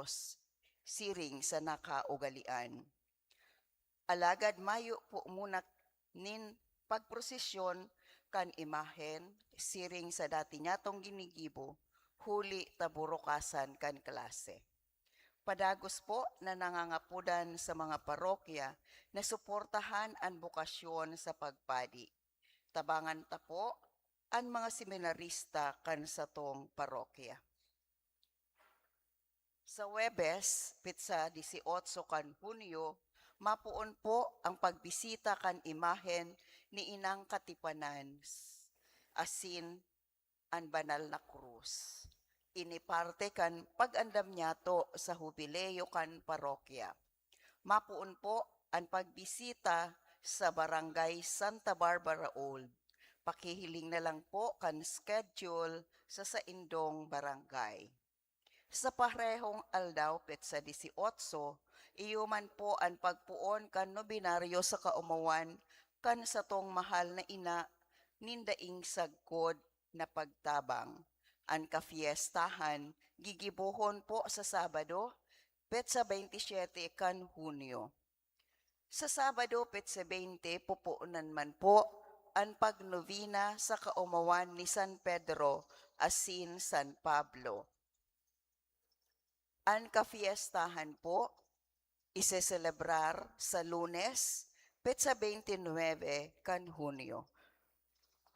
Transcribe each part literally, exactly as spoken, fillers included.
Dios, siring sa nakaugalian. Alagad mayo po muna nin pagprosesyon kan imahen, siring sa dati nyatong ginigibo, huli ta burukasan kan klase. Padagos po na nangangapodan sa mga parokya na suportahan an bokasyon sa pagpadi. Tabangan ta po an mga seminarista kan satong parokya. Sa Huwebes, petsa dieciocho kan Hunyo, mapoon po ang pagbisita kan imahen ni Inang Katipanan, asin an banal na krus. Ini parte kan pag-andam nyato sa hubileo kan parokya. Mapoon po an pagbisita sa Barangay Santa Barbara Old. Pakihiling na lang po kan schedule sa saindong barangay. Sa parehong aldaw, petsa dieciocho, iyo man po an pagpoon kan nobenaryo sa kaomawan kan satong mahal na ina nin daing sagkod na pagtabang. An kafiestahan gigibohon po sa Sabado, petsa veintisiete kan Hunyo. Sa Sabado, petsa beinte, pupuonan man po an pagnovena sa kaomawan ni San Pedro asin San Pablo. An kafiestahan po iseselebrar sa Lunes, petsa beinte nuebe kan Hunyo.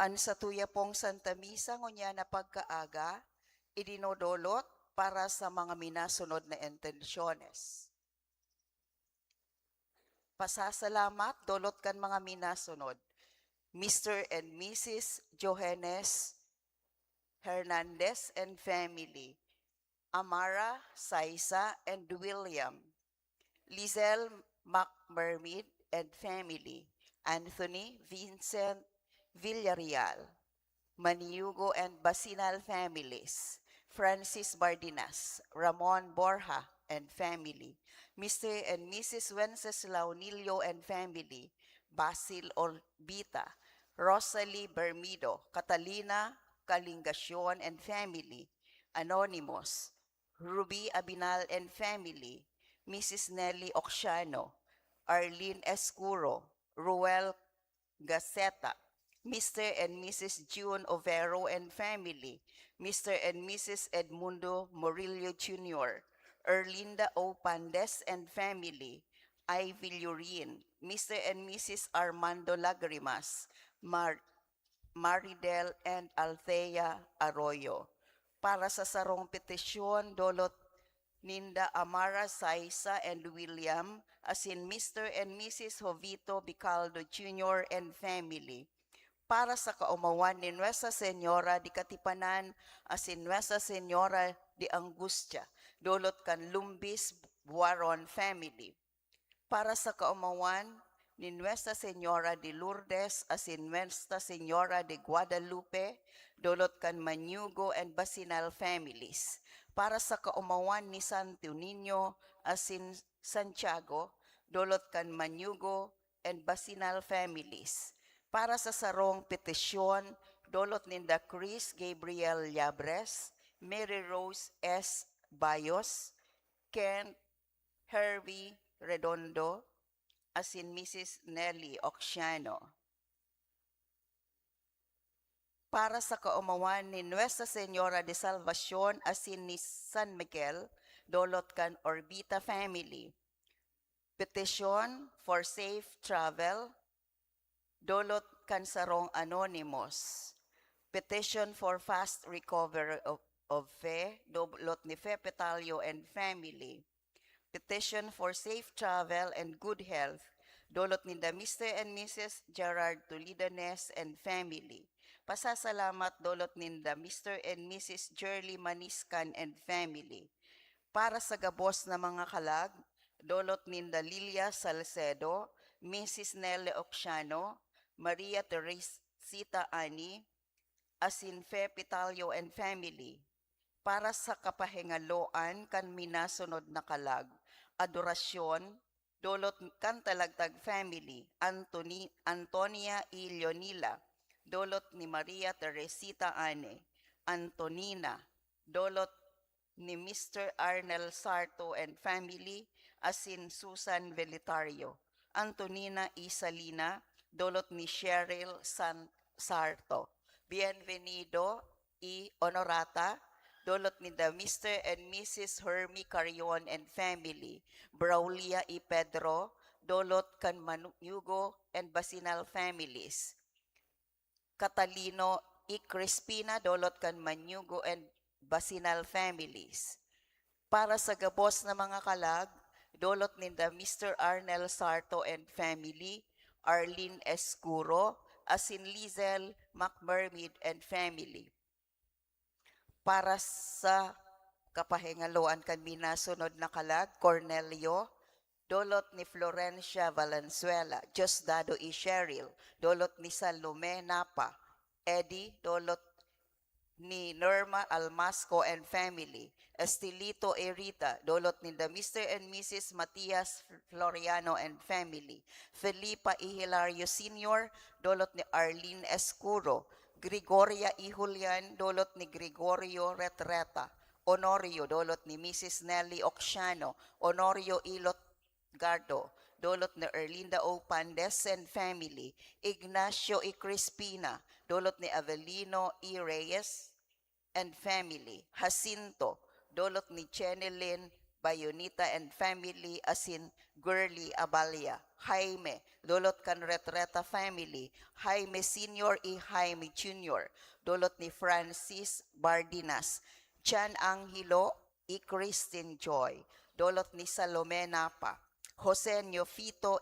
An satuya pong Santa Misa ngunyan na pagkaaga, idinodolot para sa mga minasunod na intensyones. Pasasalamat dolot kan mga minasunod, Mister and Missus Johannes Hernandez and family, Amara, Saisa, and William, Lizelle McMermid and family, Anthony Vincent Villarreal, Maniugo and Basinal families, Francis Bardinas, Ramon Borja and family, Mister and Missus Wenceslao Nilio and family, Basil Orbita, Rosalie Bermido, Catalina Calingacion and family, Anonymous, Ruby Abinal and family, Missus Nelly Oxiano, Arlene Escuro, Ruel Gaceta, Mister and Missus June Overo and family, Mister and Missus Edmundo Murillo Junior, Erlinda O. Pandes and family, Ivy Lurin, Mister and Missus Armando Lagrimas, Mar-, Maridel and Althea Arroyo. Para sa sarong petisyon, dolot ninda Amara Saisa and William, asin Mister and Missus Jovito Bicaldo Junior and family. Para sa kaomawan ni Nuestra Señora de Katipanan asin Nuestra Señora de Angustia, dolot kan Lumbis Buaron family. Para sa kaomawan ni Nuestra Señora de Lourdes asin Nuestra Señora de Guadalupe, dolot kan Mañugo and Basinal families. Para sa kaomawan ni Santo Niño asin Santiago, dolot kan Mañugo and Basinal families. Para sa sarong petisyon, dolot ninda Chris Gabriel Llabres, Mary Rose S. Bayos, Kent Hervey Redondo, asin Missus Nelly Oxiano. Para sa kaomawan ni Nuestra Señora de Salvacion asin ni San Miguel, dolot kan Orbita family. Petition for safe travel, dolot kan sarong anonymous. Petition for fast recovery of, of Fe, dolot ni Fe Petalio and family. Petition for safe travel and good health, dolot ninda Mister and Missus Gerard Tolidanes and family. Pasasalamat, dolot ninda Mister and Missus Jerly Maniscan and family. Para sa gabos na mga kalag, dolot ninda Lilia Salcedo, Missus Nelle Oxiano, Maria Teresita Ani, asin Fe Pitalio and family. Para sa kapahingaloan kan minasunod na kalag, adorasyon, dolot kan Talagtag family, Antoni-, Antonia y Leonila, dolot ni Maria Teresita Ane, Antonina, dolot ni Mister Arnel Sarto and family, asin Susan Velitario, Antonina E. Salina, dolot ni Cheryl San-, Sarto, Bienvenido E. Honorata, dolot ninda Mister and Missus Hermie Carion and family, Braulia E. Pedro, dolot kan Manugo and Basinal families, Catalino E. Crispina, dolot kan Manugo and Basinal families. Para sa gabos na mga kalag, dolot ninda Mister Arnel Sarto and family, Arlene Escuro, asin Lizel McMermid and family. Para sa kapahingaloan kan minasunod na kalag, Cornelio, dolot ni Florencia Valenzuela, Diosdado E. Cheryl, dolot ni Salome Napa, Eddie, dolot ni Norma Almasco and family, Estilito E. Rita, dolot ninda Mister and Missus Matias Floriano and family, Felipa E. Hilario Senior, dolot ni Arlene Escuro, Gregoria E. Julian, dolot ni Gregorio Retreta, Honorio, dolot ni Missus Nelly Oxiano, Honorio E. Lotgardo, dolot ni Erlinda O. Pandes and family, Ignacio E. Crispina, dolot ni Avelino E. Reyes and family, Jacinto, dolot ni Chenilyn Bayonita and family, asin Girly Aballa, Jaime, dolot kan Retreta family, Jaime Senior E. Jaime Junior, dolot ni Francis Bardinas, Chan Angelo E. Christine Joy, dolot ni Salome Napa, Jose Neofito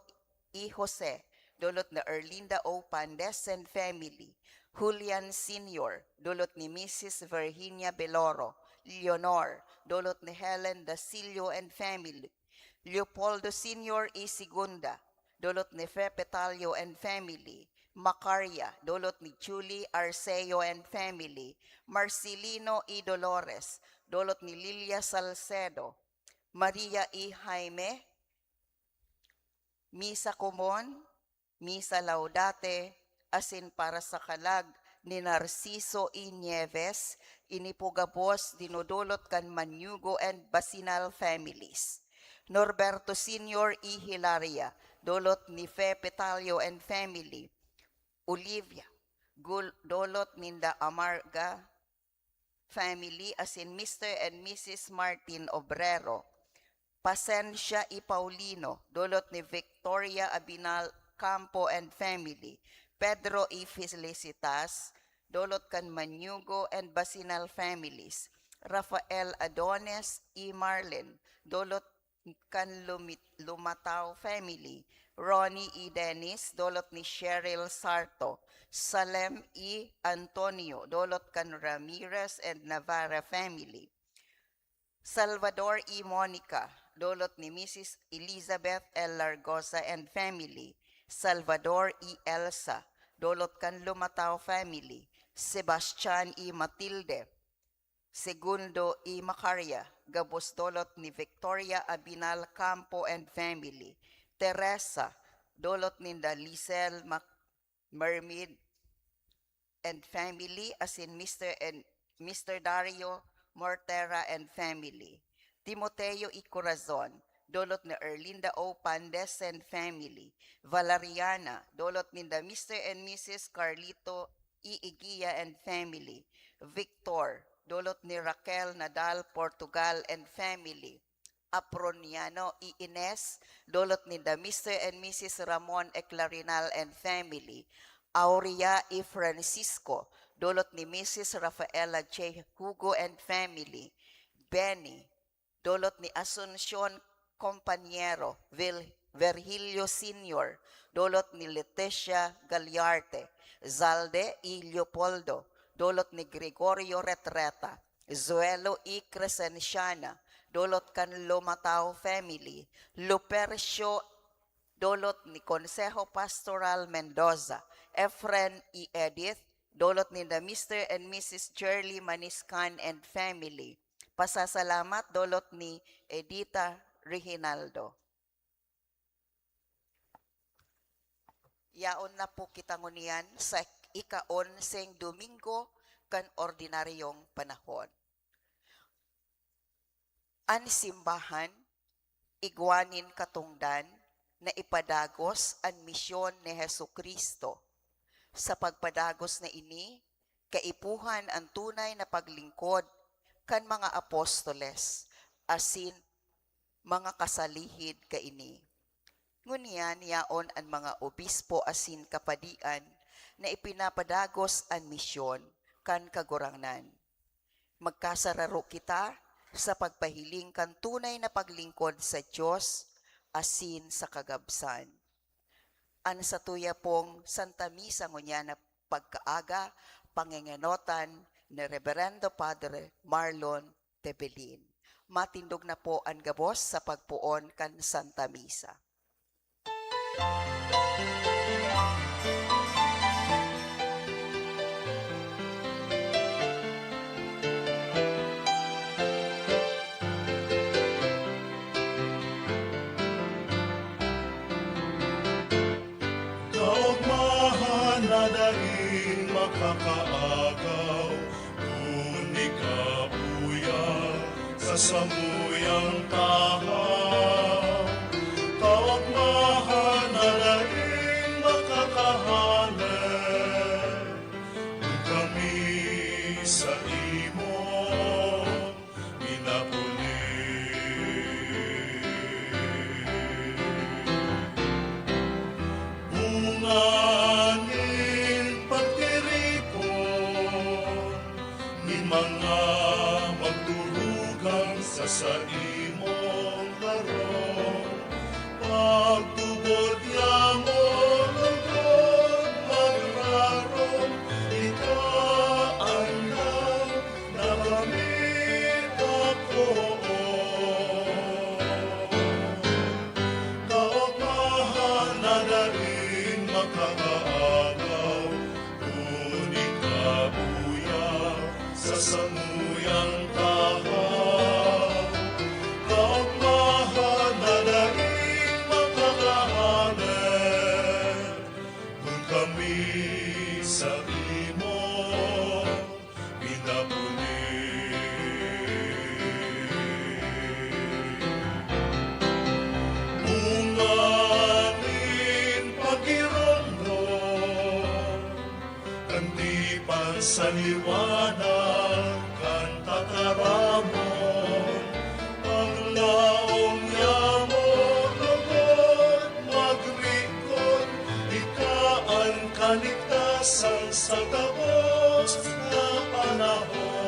E. Jose, dolot ni Erlinda O. Pandes and family, Julian Senior, dolot ni Missus Virginia Beloro, Leonor, dolot ni Helen Dasilio and family, Leopoldo Senior E. Segunda, dolot ni Fe Petalio and family, Macaria, dolot ni Julie Arceo and family, Marcelino E. Dolores, dolot ni Lilia Salcedo, Maria E. Jaime, Misa Komon, Misa Laudate, asin para sa kalag ni Narciso E. Nieves, ini po gabos dinodolot kan Manugo and Basinal families. Norberto Senior E. Hilaria, dolot ni Fe Petalio and family. Olivia, gul-, dolot ninda Amarga family, asin Mister and Missus Martin Obrero. Pasensia E. Paulino, dolot ni Victoria Abinal Campo and family. Pedro E. Felicitas, dolot kan Manugo and Basinal families. Rafael Adones E. Marlin, dolot kan Lumit-, Lumatao family, Ronnie E. Dennis, dolot ni Cheryl Sarto, Salem E. Antonio, dolot kan Ramirez and Navarra family, Salvador E. Monica, dolot ni Missus Elizabeth L. Largosa and family, Salvador E. Elsa, dolot kan Lumatao family, Sebastian E. Matilde, Segundo E. Macaria, gabos dolot ni Victoria Abinal Campo and family, Teresa, dolot ninda Lisel Mac-, Mermid and family, asin Mister and Mister Dario Mortera and family, Timoteo E. Corazon, dolot ni Erlinda O. Pandes and family, Valeriana, dolot ninda Mister and Missus Carlito E. Eguia and family, Victor, dolot ni Raquel Nadal Portugal and family, Aproniano E. Ines, dolot ninda Mister and Missus Ramon Eclarinal and family, Aurea E. Francisco, dolot ni Missus Rafaela J. Hugo and family, Benny, dolot ni Asuncion Compañero, Vil-, Virgilio Senior, dolot ni Leticia Galiarte, Zalde E. Leopoldo, dolot ni Gregorio Retreta, Zuelo E. Crescenciana, dolot kan Lumatao family, Lupercio, dolot ni Consejo Pastoral Mendoza, Efren E. Edith, dolot ninda Mister and Missus Shirley Maniscan and family, Pasasalamat, dolot ni Edita Reginaldo. Yaon na po kita ngunyan sa ika-onseng Domingo kan ordinaryong panahon. An simbahan, igwa nin katongdan na ipadagos an misyon ni Jesu-Cristo. Sa pagpadagos na ini, kaipuhan an tunay na paglingkod kan mga apostoles asin mga kasalihid kaini. Ngunyan yaon an mga obispo asin kapadian na ipinapadagos an misyon kan Kagurangnan. Magkasararo kita sa pagpahiling kan tunay na paglingkod sa Dios asin sa kagabsan. An satuya pong Santa Misa ngunyan na pagkaaga, pangengenotan ni Reverendo Padre Marlon Tebelin. Matindog na po an gabos sa pagpoon kan Santa Misa. Kaogmahan na daing makakaagaw, kun ikabuya sa samuyang tahaw. Kaogmahan na daing makakahale, kun kami sa imo minapuli. Bunga nin pagtiripon nin mga magturugang sa saimong harong. Pagtubod niamo lugod magrarom, ika an na kami tapoon. Kaogmahan na daing makakaagaw, kun ikabuya sa samuyang tahaw. Kaogmahan na daing makakahale, kun kami sa imo pinapuli. Bunga nin pagiromdom kan di pansaliwanan kan tataramon, paglaom niamo lugod magrikot, ika an kaligtasan sa gabos na panahon.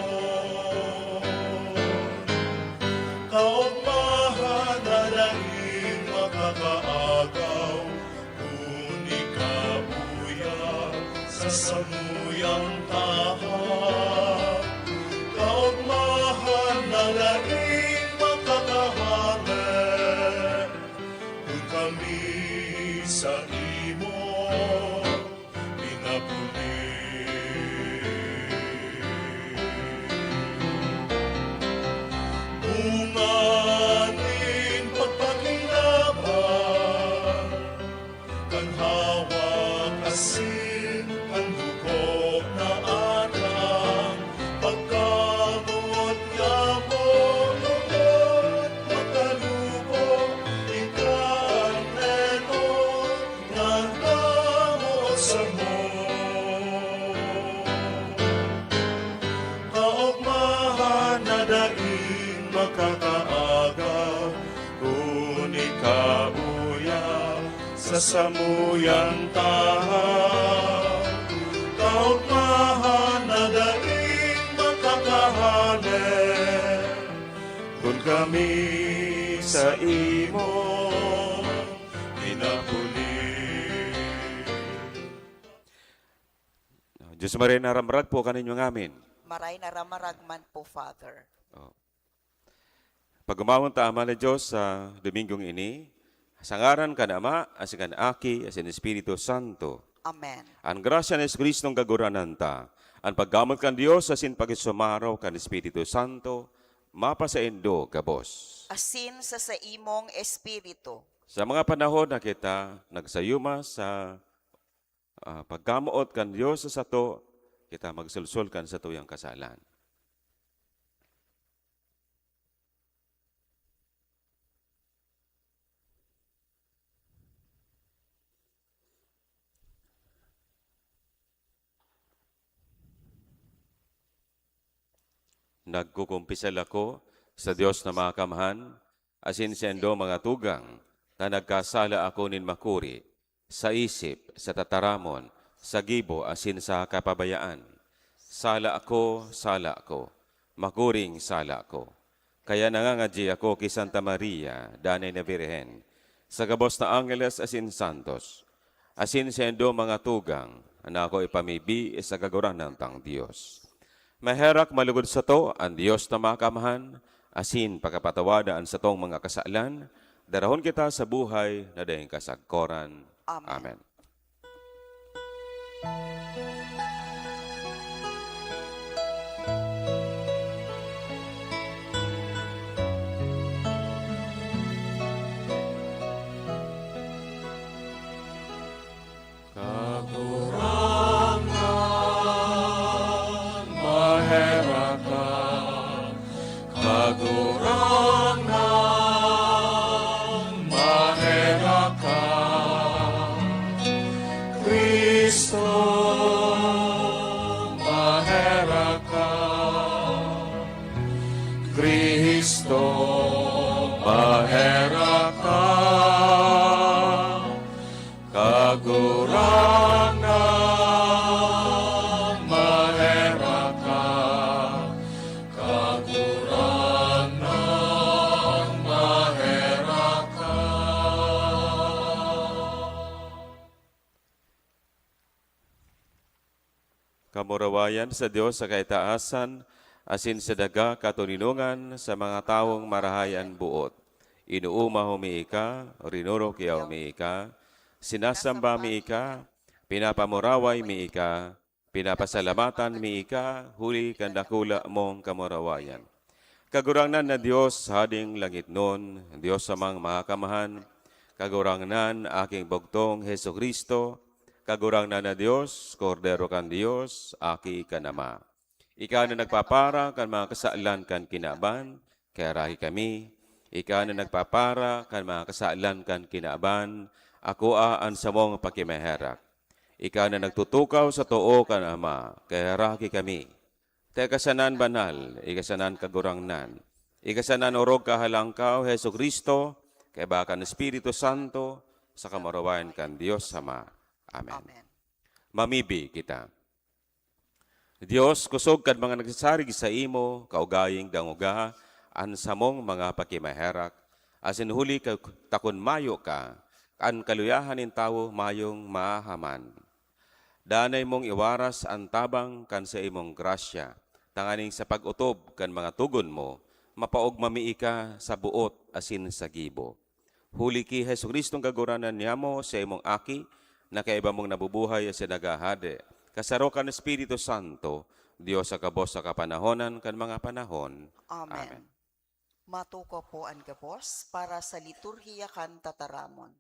Kaogmahan na daing makakaagaw, kun ikabuya sa samuyang tahaw. Kaogmahan na daing makakahale, kun kami sa imo pinapuli. Bunga nin pagpakinaban kan hawak asin kan dugo na atang pagkamoot niamo lugod makalupog, ika an enot ngan kamo samo. Kaogmahan na daing makakaagaw, kun ikabuya sa samuyang tahaw. Kaogmahan na daing makakahale, kun kami sa imo pinapuli. Dios Maria na Ramarag po kaninyo ngamin. Maray na Ramarag man po, Father. Oh. Pag-omawon ta, Ama na Dios, sa Domingong ini, sa ngaran kan Ama, asin kan Aki, asin Espiritu Santo. Amen. An grasya ni Jesu-Cristong Kagurangnan ta, an paggamot kan Dios, asin pakisumaro kan Espiritu Santo, mapasaindo gabos. Asin sa saimong espiritu. Sa mga panahon na kita nagsayuma sa, ah, pagkamoot kan Dios sa sato, kita magsulsol kan satuyang kasalan. Nagkukumpisal ako sa Dios na Makamhan, asin saindo mga tugang, ta nagkasala ako nin makuri, sa isip, sa tataramon, sa gibo, asin sa kapabayaan. Sala ako, sala ako, makuring sala ako. Kaya nangangadyi ako ki Santa Maria, danay na Birhen, sa gabos na angeles asin santos, asin saindo mga tugang, na ako ipamibi sa Kagurangnan tang Dios. Maherak malugod sato an Dios na Makamhan, asin pakapatawada an satong mga kasalan, darahon kita sa buhay na daing kasagkoran. Amen. Amen. Kagurangnan, maherak ka. Kagurangnan, maherak ka. Cristo, maherak ka. Cristo, maherak ka. Kagurangnan, maherak ka. Kagurangnan, maherak ka. Kamurawayan sa Dios sa kaitaasan, asin sa daga katoninongan sa mga tawong marahay an boot. Inoomaho mi ika, rinurukiyaw mi ika, sinasamba mi ika, pinapamuraway mi ika, pinapasalamatan mi ika, huli kan dakula mong kamurawayan. Kagurangnan na Dios, Hading langitnon, Dios Amang Mahakamhan, Kagurangnan, Aking bugtong, Jesu-Cristo, Kagurangnan na Dios, Kordero kan Dios, Aki kan Ama. Ika na nagpapara kan mga kasalan kan kinaban, kaya rahi kami. Ika na nagpapara kan mga kasalan kan kinaban, akoa an samong pakimaherak. Ika na nagtutukaw sa too kan Ama, kaya rahi kami. Ta ika sana an banal, ika sana an kagurangnan, ika sana an orog kahalangkaw, Jesu-Cristo, kaiba kan Espiritu Santo, sa kamurawayan kan Dios Ama. Amen. Amen. Mamibi kita. Dios, kusog kan mga nagsasarig saimo, kaugayong dangoga an samong mga pakimaherak, asin huli ka, ta kun mayo ka, an kaluyahan nin tawo mayong maahaman. Danay mong iwaras an tabang kan saimong grasya, tanganing sa pag-otob kan mga togon mo, mapaogma mi ika sa boot asin sa gibo. Huli ki Jesu-Cristong Kagurangnan niamo, saimong Aki, na kaiba mong nabubuhay asin naghahade, kasaro kan Espiritu Santo, Dios sa gabos sa kapanahonan kan mga panahon. Amen. Amen. Matukaw po an gabos para sa liturhiya kan tataramon.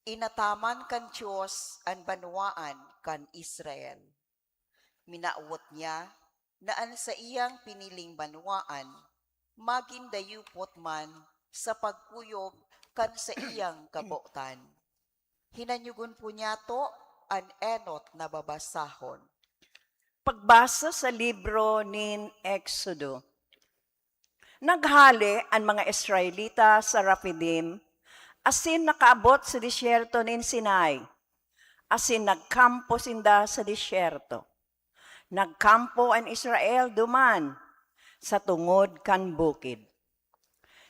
Inataman kan Dios an banwaan kan Israel. Minawot niya na an saiyang piniling banwaan magin dayupot man sa pagkuyog kan saiyang kabotan. Hinanyogon po niyato an enot na babasahon. Pagbasa sa libro nin Exodo. Naghale an mga Israelita sa Rafidim, asin nakaabot sa disyerto nin Sinai, asin nagkampo sinda sa disyerto. Nagkampo an Israel duman, sa tungod kan bukid.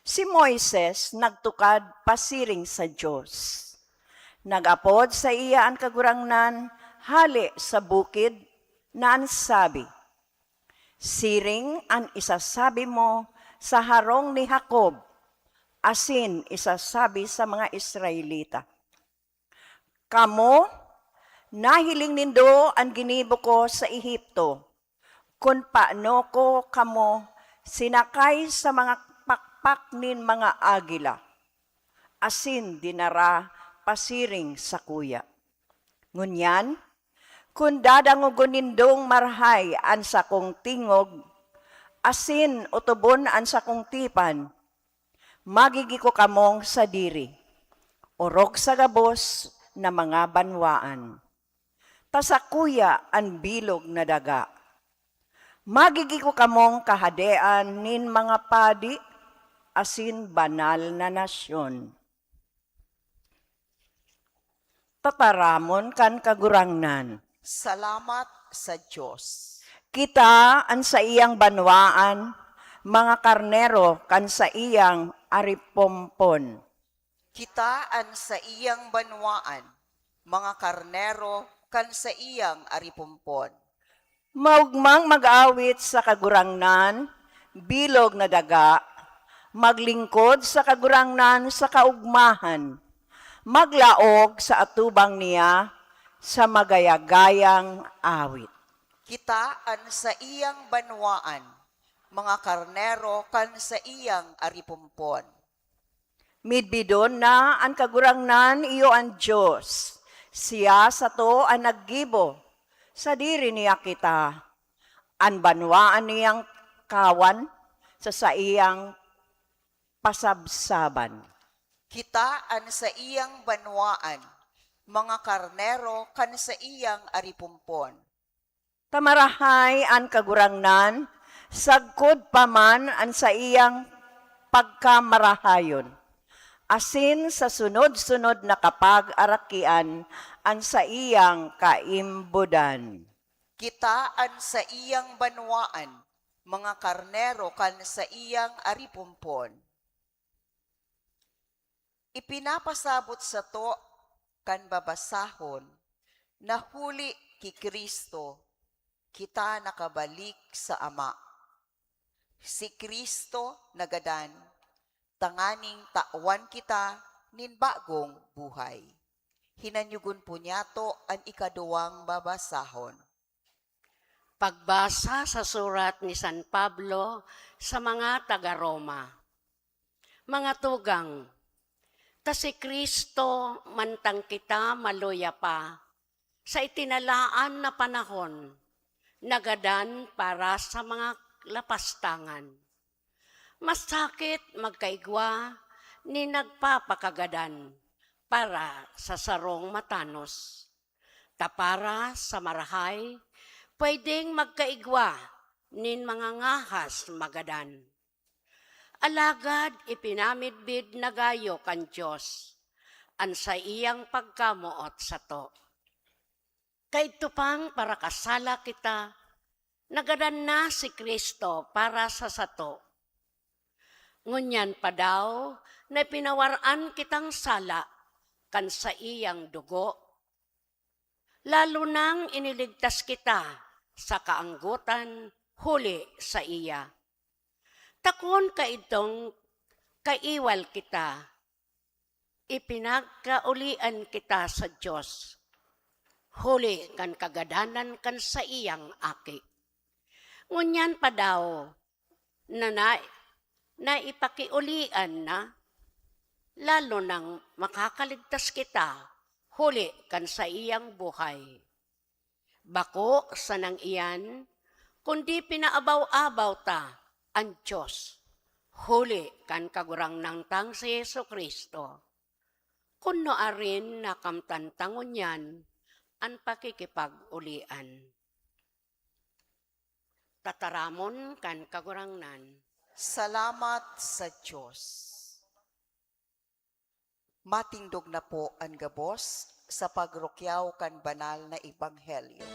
Si Moises nagtukad pasiring sa Dios. Nag-apod saiya an Kagurangnan hale sa bukid, na an sabi, "Siring an isasabi mo sa harong ni Jacob, asin isasabi sa mga Israelita, 'Kamo, nahiling nindo an ginibo ko sa Egipto, kun paano ko kamo sinakay sa mga pakpak nin mga agila, asin dinara pasiring sakuya. Ngunyan, kun dadangogon nindong marahay an sakong tingog, asin otobon an sakong tipan, magigiko kamong sadiri, orog sa gabos na mga banwaan. Ta sakuya an bilog na daga, Magigin ko kamong kahadean nin mga padi asin banal na nasyon. Tataramon kan Kagurangnan. Salamat sa Dios. Kita an saiyang banwaan, mga karnero kan saiyang aripompon. Kita an saiyang banwaan, mga karnero kan saiyang aripompon. Maogmang mag-awit sa Kagurangnan, bilog na daga, maglingkod sa Kagurangnan sa kaogmahan, maglaog sa atubang niya sa magayagayang awit. Kita an saiyang banwaan, mga karnero kan saiyang aripompon. Midbidon na an Kagurangnan, iyo an Dios. Siya sato an naggibo. Sadiri niya kita. An banwaan niyang kawan sa saiyang pasabsaban. Kita an saiyang banwaan, mga karnero kan saiyang aripompon. Ta marahay an Kagurangnan, sagkod pa man an saiyang pagkamarahayon, asin sa sunod-sunod na kapag-arakian an saiyang kaimbodan. Kita an saiyang banwaan, mga karnero kan saiyang aripompon. Ipinapasabot sato kan babasahon na huli ki Cristo kita nakabalik sa Ama. Si Cristo nagadan tanganing tawan kita nin bagong buhay. Hinanyugon po niyato an ikaduwang babasahon. Pagbasa sa surat ni San Pablo sa mga taga Roma. Mga tugang, ta si Cristo, mantang kita maluya pa, sa itinalaan na panahon, nagadan para sa mga lapastangan. Masakit magkaigwa nin nagpapakagadan para sa sarong matanos. Ta para sa marahay, pwedeng magkaigwa nin mga ngahas magadan. Alagad ipinamidbid na gayo kan Dios an saiyang pagkamoot sato. Kaidto pang parakasala kita, nagadan na si Cristo para sa sato. Ngunyan pa daw na pinawaran kitang sala kan saiyang dugo, lalo nang iniligtas kita sa kaanggotan huli saiya. Ta kun kaidtong kaiwal kita, ipinagkaulian kita sa Dios, huli kan kagadanan kan saiyang Aki. Ngunyan pa daw na, na, na ipakiulian na, lalo nang makakaligtas kita huli kan saiyang buhay. Bako sanang iyan, kundi pinaabaw-abaw ta an Dios, huli kan Kagurangnan tang si Jesu-Cristo. Kun nuarin nakamtan ta ngunyan an pakikipag-ulian. Tataramon kan Kagurangnan. Salamat sa Dios. Matindog na po an gabos sa pagrukyaw kan banal na ebanghelyo.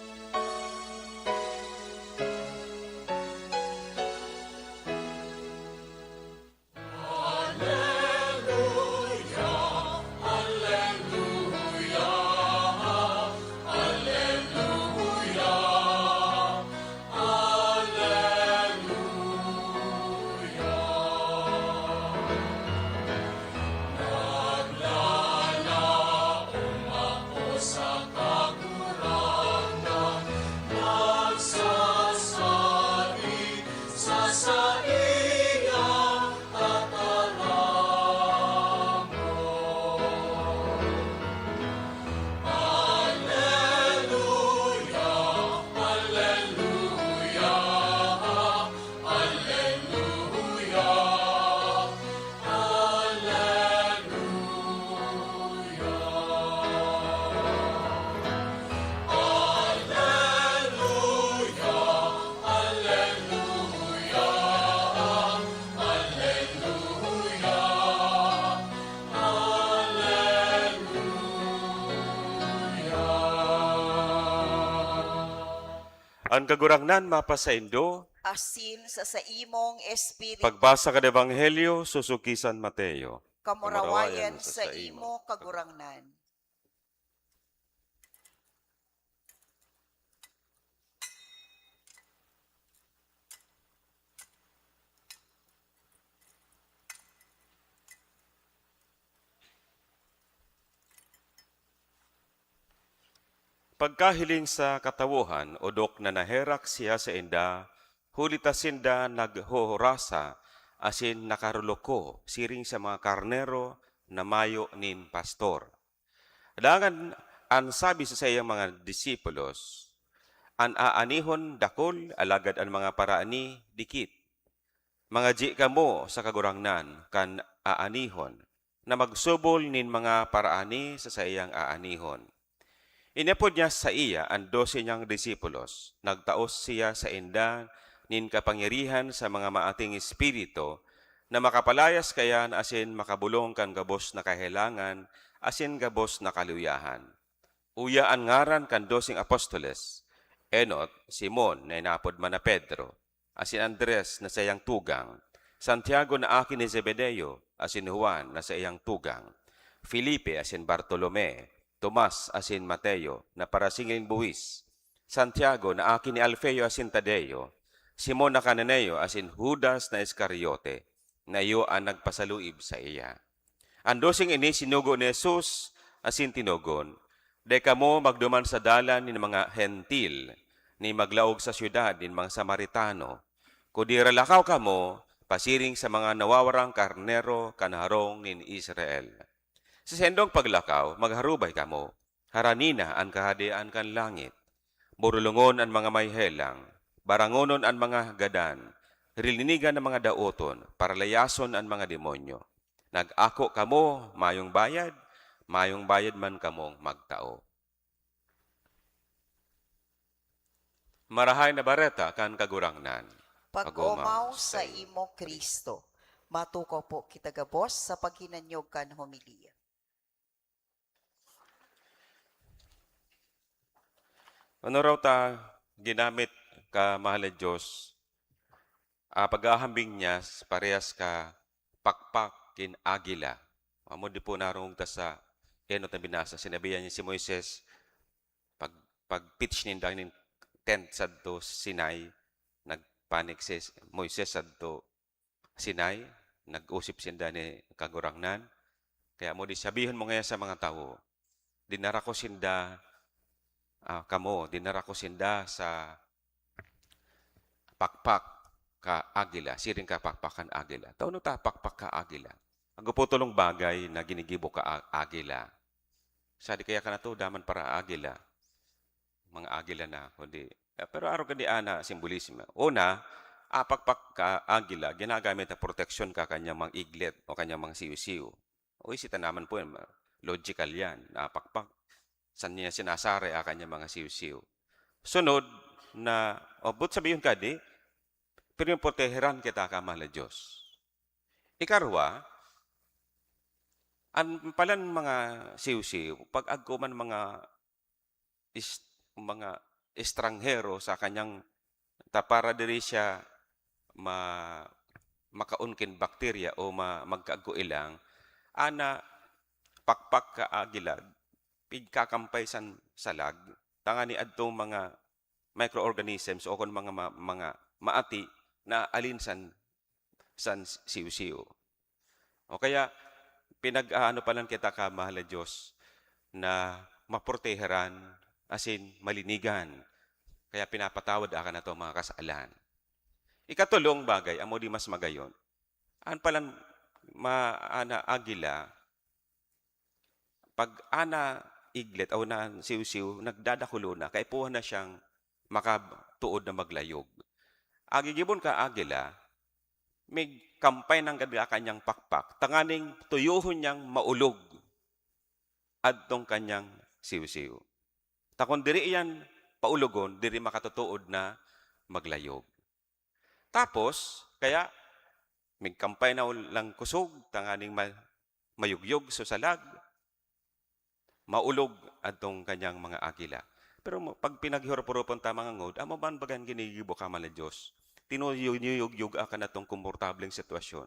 An Kagurangnan mapasaindo. Asin sa saimong espiritu. Pagbasa kan Ebanghelyo susukisan Mateo. Kamurawayan sa imo, Kagurangnan. Pagkahiling sa katawohan, odok na naherak siya sainda, huli ta sinda naghohorasa asin nakaruloko siring sa mga karnero na mayo nin pastor. Dangan an sabi sa saiyang mga disipulos, "An aanihon dakul, alagad an mga paraani dikit. Mangadyi kamo sa Kagurangnan kan aanihon, na magsubol nin mga paraani sa saiyang aanihon." Inapod niya saiya an dose niyang disipulos. Nagtao siya sainda nin kapangyarihan sa mga maating espiritu na makapalayas kaiyan asin makabolong kan gabos na kahelangan asin gabos na kaluyahan. Uya an ngaran kan doseng apostoles, enot, Simon, na inapod man na Pedro, asin Andres na saiyang tugang, Santiago na aki ni Zebedeo, asin Juan na saiyang tugang, Felipe asin Bartolome, Tomas asin Mateo na parasingil nin buhis, Santiago na aki ni Alfeo asin Tadeo, Simon na Cananeo asin Judas na Iscariote, na iyo an nagpasaluib saiya. An doseng ini sinugo ni Jesus asin tinogon, "Dai kamo magduman sa dalan nin mga Hentil, ni maglaog sa syudad nin mga Samaritano, kundi ralakaw kamo pasiring sa mga nawawarang karnero kan harong nin Israel. Sa saindong paglakaw, magharubay kamo, harani na an Kahadean kan langit. Borolongon an mga may helang, barangonon an mga gadan, rilinigan an mga daoton, paralayason an mga demonyo. Nag-ako kamo, mayong bayad, mayong bayad man kamong magtao." Marahay na Bareta kan Kagurangnan. Pag-omaw sa imo, Cristo. Matukaw po kita gabos sa paghinanyog kan homilya. Ano raw ta ginamit ka, mahal na Diyos, ah, pag-ahambing niya s-, parehas ka pakpak kin agila? Amo di po narungog ta sa enot na binasa, sinabihan niya si Moises, pag, pag-pitch ninda nin tent sadto Sinai, nagpanik si Moises sadto Sinai, nag-osip sinda ni Kagurangnan. Kaya mo di sabihon mo ngayon sa mga tawo, "Dinara ko sinda, ah, kamo, dinara ko sinda sa pakpak ka agila, siring ka pakpak kan agila." Tawno ta pakpak ka agila? Ago po tolong bagay na ginigibo ka a-, agila. Sa di kaya ka na to, daman para agila. Mga agila na, kundi, eh, pero arog ka di ana, simbolismo. Una, apakpak ka agila, ginagamit na proteksyon ka kanyang mga iglet o kanyang mga siyo-siyo. O, isita naman po yan, ma-, logical yan, napakpak. San niya sinasari ang kanyang mga siyo-siyo. Sunod na, o, but sabihin ka di, pero yung proteheran kita ka, mahal na Diyos. Ikarwa, an palan mga siyo-siyo, pag agko man mga is-, mga estranghero sa kanyang ta-, para diri siya ma-, makaon kin bakterya o ma-, magkaagko ilang, ana, pakpak ka agila, pigkakampay san salag, tangani adtong mga microorganisms o kun mga ma-, mga maati na alin san san siyo-siyo. O kaya, pinag-aano pa lang kita ka, mahal na Diyos, na maproteheran, asin malinigan. Kaya pinapatawad aka na to mga kasalan. Ikatulong bagay, amo di mas magayon. An palan ma-, ana agila, pag ana iglet o na siw-siw, nagdadakulo na, kaipuhan na siyang makatuod na maglayog. Agigibon ka agila, may kampay nanggad ka kanyang pakpak, tanganing tuyohon niyang maulog adtong kanyang siw-siw. Ta kun diri iyan paulogon, diri makatutuod na maglayog. Tapos, kaya, migkampay na lang kusog, tanganing ma-, mayugyog so salag, maulog adtong kanyang mga agila. Pero mo, pag pinaghirop-hiropon ta, mga ngod, amo man bagan ginigibo ka man ni Diyos. Tinuyuyog-yog ka na tong komportableng sitwasyon.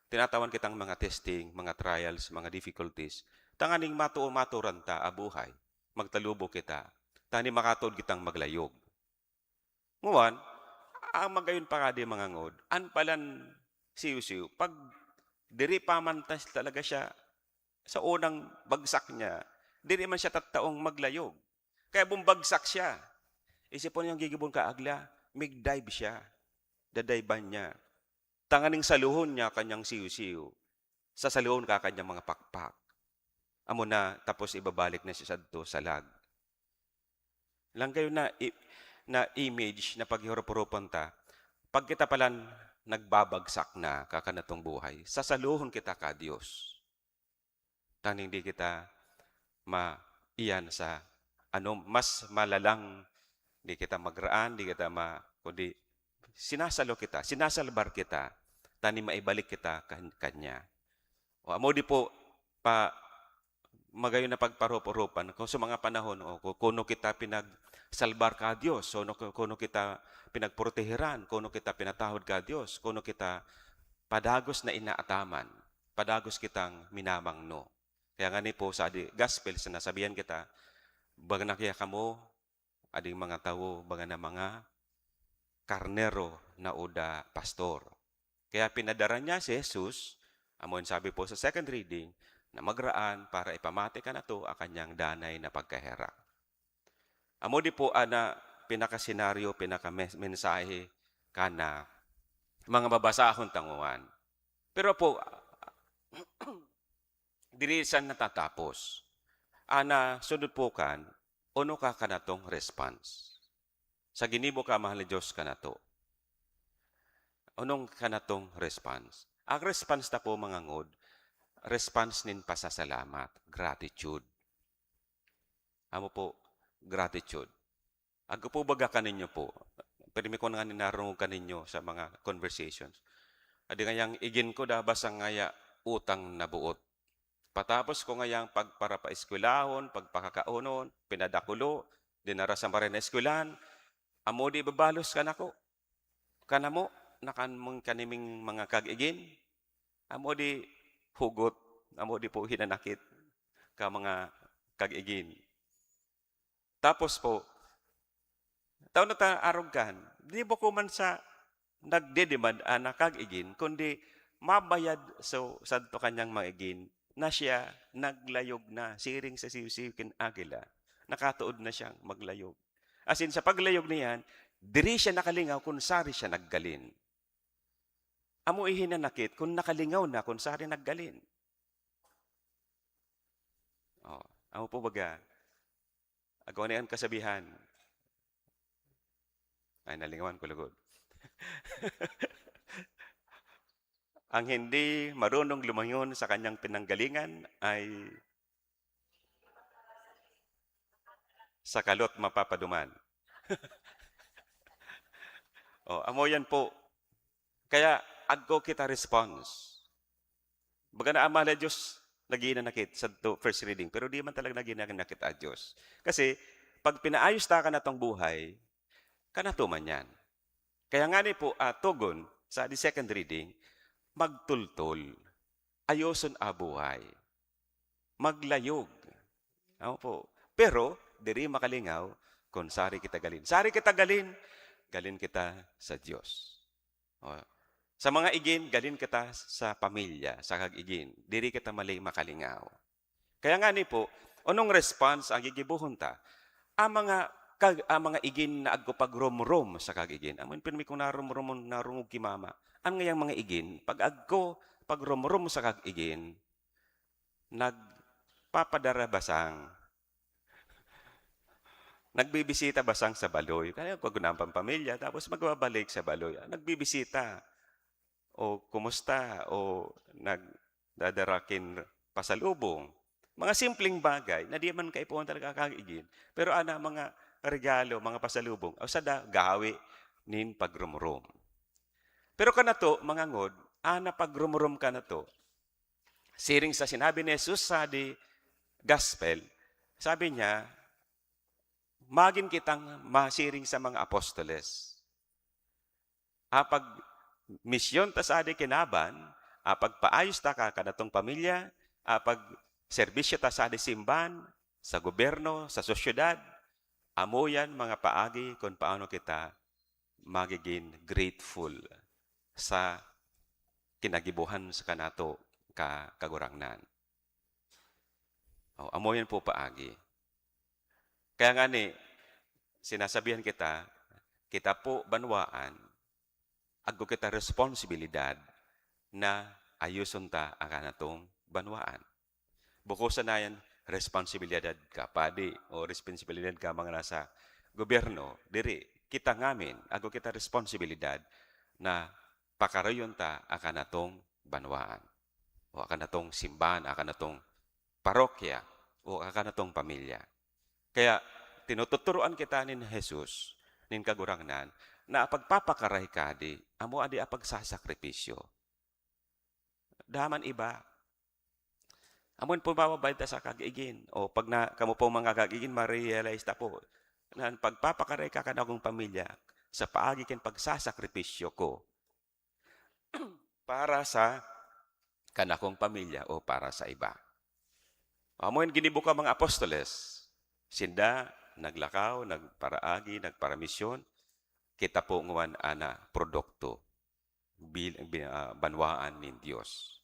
Tinatawan kitang mga testing, mga trials, mga difficulties. Tanganing matuo, maturan ta a buhay. Magtalubo kita. Tanganing makatuod kitang maglayog. Nguwan, ang magayon pa kadi, mga ngod, an palan siyo-siyo, pag diri pa man tas talaga siya sa unang bagsak niya, diri man siya tattaong maglayog. Kaya bumbagsak siya. Isipon niyo ang gigibon ka, agla, mig-dive siya. Dadayban niya. Tanganing saluhon niya kanyang siyo-siyo. Sasaluhon ka kanyang mga pakpak. Amo na, tapos ibabalik na siya sadto sa lag. Lang kayo na, i-, na image na paghirop-hiropon ta. Pag kita palan nagbabagsak na, kakanatong buhay, sasaluhon kita ka Diyos. Tanganing di kita ma-, iyan sa ano, mas malalang, di kita magraan, di kita ma-, kundi sinasalo kita, sinasalbar kita, tanganing maibalik kita kan-, kanya. O, amo di po, pa, magayon na pagparop-oropan kung sa mga panahon, o, ku-, kuno kita pinagsalbar ka Diyos, o, no, ku-, kuno kita pinagproteheran, kuno kita pinatahod ka Diyos, kuno kita padagos na inaataman, padagos kitang minamangno. Kaya nga ni po, sa di-, gospel, sinasabihan kita, "Baga na kaya kamo, ading mga tawo, baga na mga karnero na uda pastor." Kaya pinadara niya si Jesus, amo yung sabi po sa second reading, na magraan para ipamati kanato a kanyang danay na pagkaherak. Amo di po ana pinakasenaryo, pinakamensahe kana mga babasahon tanguan. Pero po, diri sa natatapos. Ana, sunod po kan, ono ka kanatong response? Sa ginibo ka, mahal ni Diyos, kanato. Onong kanatong response? Ang response ta po, mga ngod, response nin pasasalamat, gratitude. Amo po, gratitude. Agko po baga kaninyo po, pirmi ko na nga ninarungog kaninyo sa mga conversations. Adi ngayang igin ko dabas ang ngaya utang na buot. Patapos ko ngayang pagparapaeskwelahon, pagpakakaonon, pinadakulo, dinara sa maray na eskwelahan, amo di ibabalos kanako. Kanamo, nakan mong kaniming mga kag-igin, amo di hugot, amo di po hinanakit ka mga kag-igin. Tapos po, tao na ta arog kan, di ba ko man sa nagdedemand ana kag-igin, kundi mabayad so sadto kanyang mga igin na siya naglayog na, siring sa siyo-siyo kin agila, nakatuod na siyang maglayog. As in, sa paglayog niyan, diri siya nakalingaw kun sari siya naggalin. Amo ihinanakit kun nakalingaw na kun sari naggalin. Oh, amo po baga, agwa na yan kasabihan. Ay, nalingawan ko lugod. Ang hindi marunong lumayon sa kanyang pinanggalingan ay sa kalot mapapaduman. Oh, amo yan po. Kaya, agko kita response. Baga na ang mahal na Diyos, naghihinanakit sa to, first reading, pero di man talaga naghihinanakit ang Diyos. Kasi, pag pinaayos ta kan atong buhay, kanato man yan. Kaya nga ni po, ah, togon, sa the second reading, magtultol, ayoson a buhay, maglayog. Ano po? Pero, diri makalingaw kung sari kita galin. Sari kita galin, galin kita sa Diyos. O, sa mga igin, galin kita sa pamilya, sa kag-igin. Diri kita mali makalingaw. Kaya nga ni po, anong response ang gigibohon ta? Ang mga kag-, ang mga igin na agko pagromrom sa kag-igin. Amo yung pirmi kong naromrom, narungog ki mama. Ang ngayang mga igin, pag agko pagromrom sa kag-igin, nagpapadara basang. Nagbibisita basang sa baloy. Kaya ko gunang pampamilya, tapos magbabalik sa baloy. Ah, nagbibisita. O kumusta? O nagdadara kin pasalubong. Mga simpleng bagay na di man kaipuhan talaga kag-igin. Pero ana, mga regalo, mga pasalubong, o sada gawi nin pagromrom. Pero kanato, mga ngod, ana pagromrom kanato. Siring sa sinabi ni Jesus sa di gospel, sabi niya, magin kitang masiring sa mga apostoles. Apag misyon ta sadi kinaban, apag paayos ta ka kanatong pamilya, apag serbisyo ta sadi simbahan, sa gobyerno, sa sosyedad, amo yan mga paagi kun paano kita magigin grateful sa kinagibohan sa kanato ka Kagurangnan. O, amo yan po paagi. Kaya nga ni, sinasabihan kita, kita po banwaan, aggo kita responsibilidad na ayoson ta ang kanatong banwaan. Bukon sana yan, responsibilidad ka padi o responsibilidad ka mga nasa gobyerno, diri, kita ngamin, aggo kita responsibilidad na pakarayon ta ang kanatong banwaan, o ang kanatong simbahan, ang kanatong parokya, o ang kanatong pamilya. Kaya, tinututuroan kita nin Jesus, nin Kagurangnan, na pagpapakaray kadi, amo adi ang pagsasakripisyo. Daman iba. Amon po mababay ta sa kag-igin. O pag na, kamo pong mga kag-igin, ma-realize ta po na an pagpapakaray ka kan akong pamilya sa paagi kan pagsasakripisyo ko para sa kan akong pamilya o para sa iba. Amo yan ginibo kan mga apostoles. Sinda naglakaw, nagparaagi, nagparamisyon. Kita po nguan ana produkto bil-, bi-, ah, banwaan nin Dios.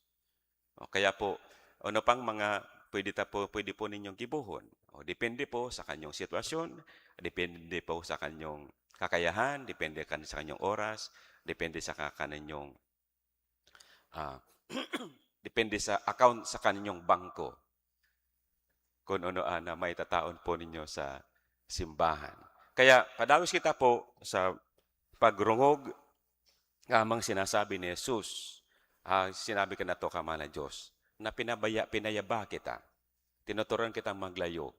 O kaya po, ano pang mga pwede ta po, pwede po ninyong gibohon? O depende po sa kanyong sitwasyon, depende po sa kanyong kakayahan, depende kan, sa kanyong oras, depende sa ka-, kaninyong, ah, depende sa account sa kaninyong bangko. Kung ano, ah, na maitataon po ninyo sa simbahan. Kaya padagos kita po sa pagrungog nga amang sinasabi ni Jesus, ah, sinabi ka na to, Ama na Diyos, na pinabaya, pinayaba kita. Tinuturuan kitang maglayo.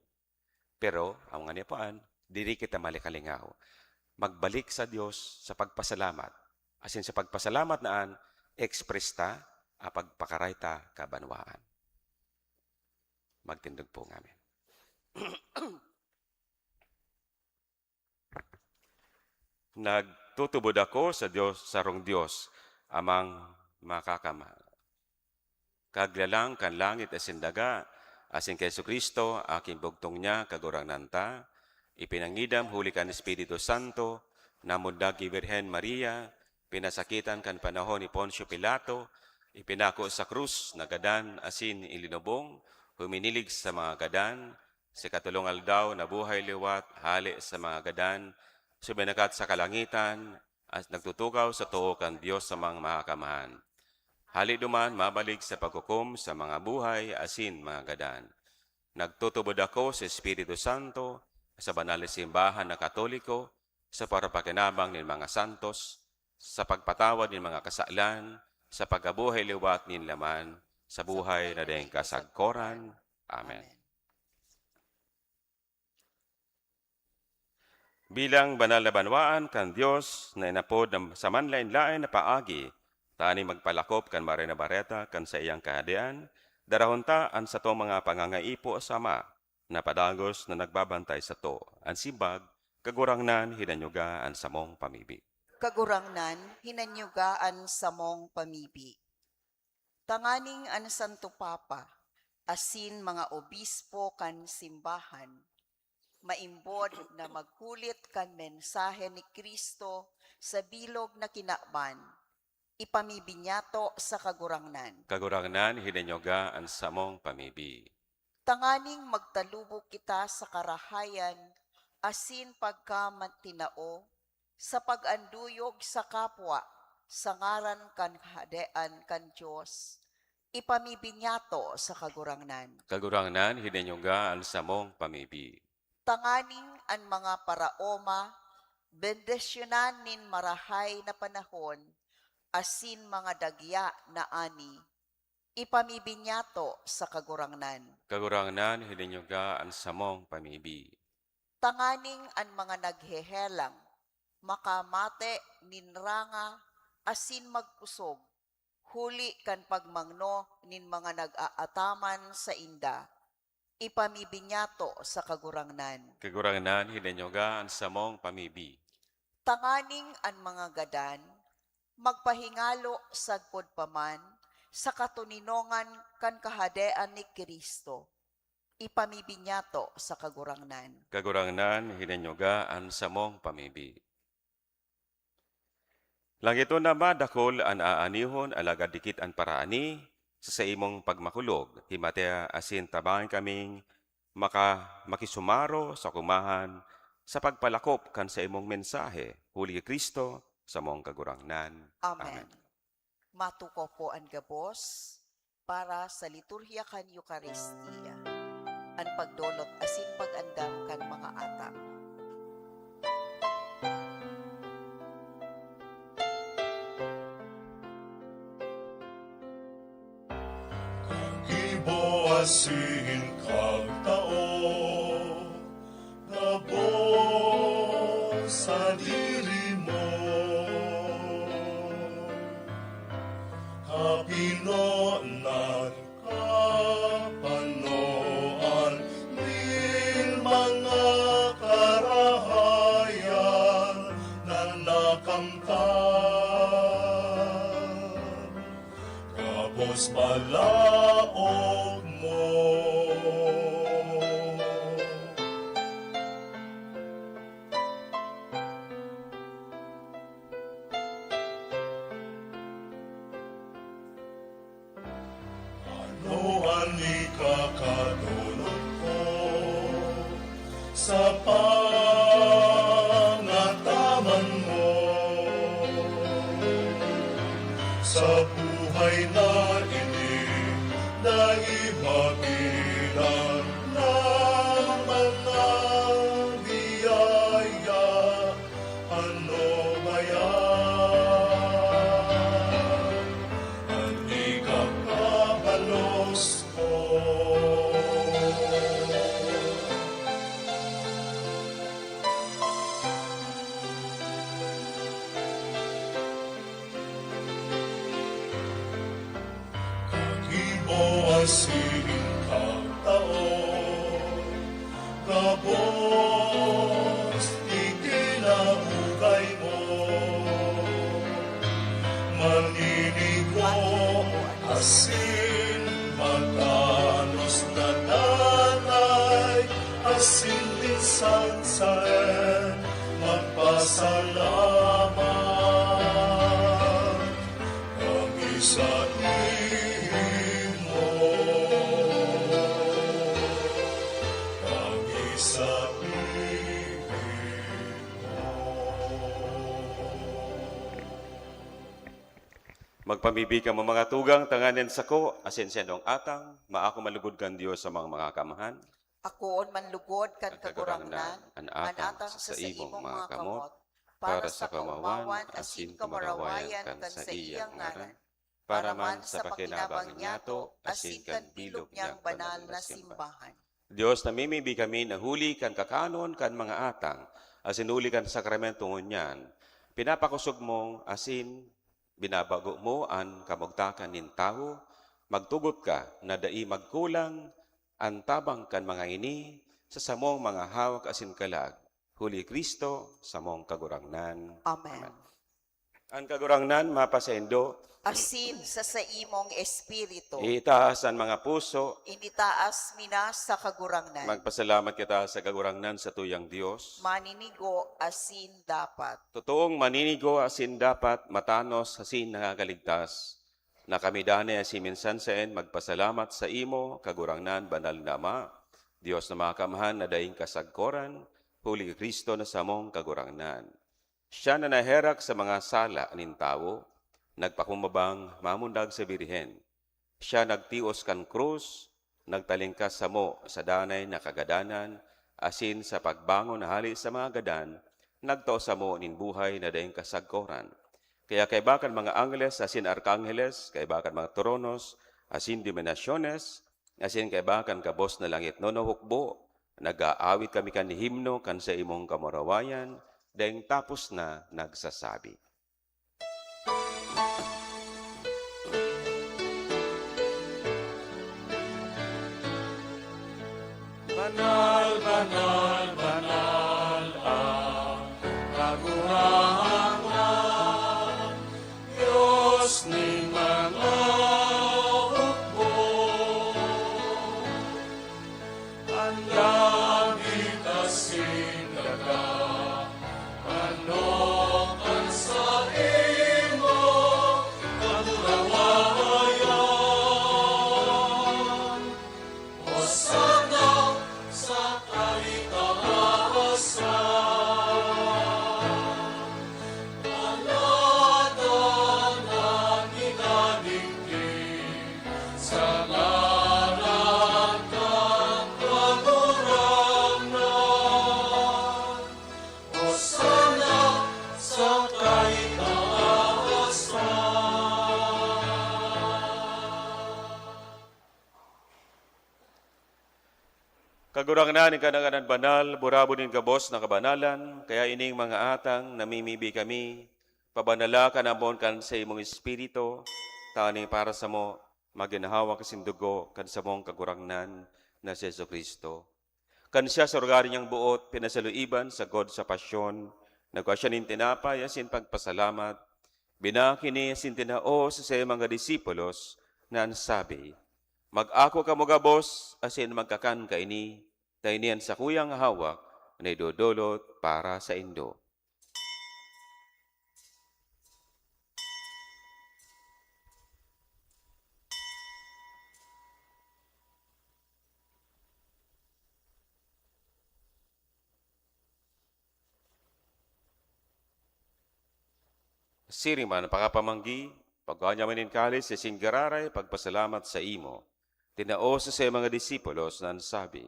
Pero, ang mga niyapuan, diri kita malikalingaw. Magbalik sa Diyos sa pagpasalamat. Asin sa pagpasalamat na an, express ta, apag pakaray ta kabanwaan. Magtindog po ngamin. Nagtutubod ako sa Dios, sarong Dios, Amang Makakamahal. Kaglalang kan langit asin daga, asin ki Jesu-Cristo, aking bugtong niya, Kagurangnan ta, ipinangidam huli kan Espiritu Santo, namundag ki Birhen Maria, pinasakitan kan panahon ni Poncio Pilato, ipinako sa krus, nagadan, asin ilinubong, huminilig sa mga gadan, sa ikatolong aldaw, nabuhay liwat, hale sa mga gadan, suminakat sa kalangitan, at nagtutukaw sa too kan Dios Amang Makakamahal. Hale duman, mabalik sa paghukom sa mga buhay asin mga gadan. Nagtutubod ako sa Espiritu Santo, sa banal na simbahan na Katoliko, sa parapakinabang nin mga santos, sa pagpatawad nin mga kasalan, sa pagkabuhay liwat nin laman, sa buhay na daing kasagkoran. Amen. Bilang banal na banwaan kan Dios na inapod na sa manlaen-laen na paagi, tanganing magpalakop kan Marahay na Bareta kan saiyang Kahadean, darahon ta an satong mga pangangaipo sa Ama na padagos na nagbabantay sato. An simbag, Kagurangnan, hinanyuga an samong pamibi. Kagurangnan, hinanyuga an samong pamibi. Tanganing an Santo Papa asin mga obispo kan simbahan maimbod na maghulit kan mensahe ni Cristo sa bilog na kinaban, ipamibi niyato sa Kagurangnan. Kagurangnan, hinanyuga an samong pamibi. Tanganing magtalubo kita sa karahayan asin pagkamatinao sa pag-anduyog sa kapwa sa ngaran kan Kahadean kan Dios, ipamibi niyato sa Kagurangnan. Kagurangnan, hinanyuga an samong pamibi. Tanganing an mga paraoma bendisyonan nin marahay na panahon asin mga dagya na ani, ipamibi niyato sa Kagurangnan. Kagurangnan, hinanyuga an samong pamibi. Tanganing an mga naghehelang makamate nin ranga asin magkusog huli kan pagmangno nin mga nag-aataman sainda, Ipamibi niyato sa Kagurangnan. Kagurangnan, hilinyoga an samong pamibi. Tanganing an mga gadan magpahingalo sagkod pa man sa katoninongan kan Kahadean ni Cristo. Ipamibi niyato sa Kagurangnan. Kagurangnan, hilinyoga an samong pamibi. Langiton na madakol an aanihon, alagad dikit an paraani. Sa saimong pagmakulog, himatea asin tabangi kaming maka-, makisumaro sa kumahan sa pagpalakop kan saimong mensahe, huli ki Cristo, samong Kagurangnan. Amen. Amen. Matukaw po an gabos para sa liturhiya kan Eukaristia, an pagdolot asin pag-andam kan mga atang. Kagibo asin kagtao, gabos sadiri mo. Kapinonan, kapanoan nin mga karahayan na nakamtan, gabos balaog mo. Ano an ikakadolot ko sa pangataman mo? Sa buhay na ini, dai mabilang na mga biyaya. Ano ba yan? An ikakabalos ko. Kagibo asin kagtao, gabos ikinaugay mo. Maninigo asin matanos na danay, asin minsan sa magpasalamat. Kami saimo, kami saimo. Magpamibi kamo, mga tugang, tanganing sako asin saindong atang, maako man lugod kan Dios sa mga, mga kaamahan. Akoon man lugod kan Kagurangnan, an atang sa saimong mga kamot, para sa kaomawan asin kamurawayan kan saiyang ngaran, para man sa pakinabang niyato asin kan bilog niyang banal na simbahan. Dios, namimibi kami na huli kan kakanon kan mga atang asin huli kan sakramento ngunyan, pinapakosog mo asin binabago mo an kamugtakan nin tawo. Magtugot ka na dai magkulang an tabang kan mga ini sa samong mga hawak asin kalag, huli Cristo, samong Kagurangnan. Amen. Amen. An Kagurangnan mapasaindo. Asin sa saimong espiritu. Itaas an mga puso. Initaas mi na sa Kagurangnan. Magpasalamat kita sa Kagurangnan, satuyang Dios. Maninigo asin dapat. Totoong maninigo asin dapat, matanos asin nakakaligtas, na kami danay asin minsan saen magpasalamat saimo, Kagurangnan, Banal na Ama, Dios na Makakamhan na daing kasagkoran, huli ki Cristo na samong Kagurangnan. Siya na naherak sa mga sala nin tawo, nagpakumbabang mamundag sa Birhen. Siya nagtios kan krus, nagtalingkas samo sa danay na kagadanan, asin sa pagbangon hale sa mga gadan, nagtao samo nin buhay na daing kasagkoran. Kaya kaiba kan mga angheles asin arkangheles, kaiba kan mga tronos asin dominasyones, asin kaiba kan gabos na langitnon na hukbo, nag-aawit kami kan himno kan saimong kamurawayan, daing tapos na nagsasabi. Banal, banal, banal ang Kagurangnan, Dios nin mga hukbo. An langit asin daga manok kan saimo kagurawayan. Hosana sa kaitaasan. Alatan an minadigdi sa ngaran kan Kagurangnan. Hosana sa kaitaasan. Kagurangnan, ika na ngadan banal, burabod nin gabos na kabanalan, kaya ining mga atang namimibi kami, pabanala kan ambon kan saimong Espiritu, tanganing para samo magin hawak asin dugo kan samong Kagurangnan na si Jesu-Cristo. Kan siya sa rugari niyang boot pinasaluiban sagkod sa pasyon, nagkua siya nin tinapay asin pagpasalamat, binaki ini asin tinao sa saiyang mga disipulos na an sabi, "Mag-ako kamo gabos asin magkakan kaini, ta ini an sakuyang hawak na idodolot para saindo." Siring man pakapamanggi, pagkua niya man nin kalis, asin giraray pagpasalamat saimo, tinao sa saiyang mga disipulos na an sabi,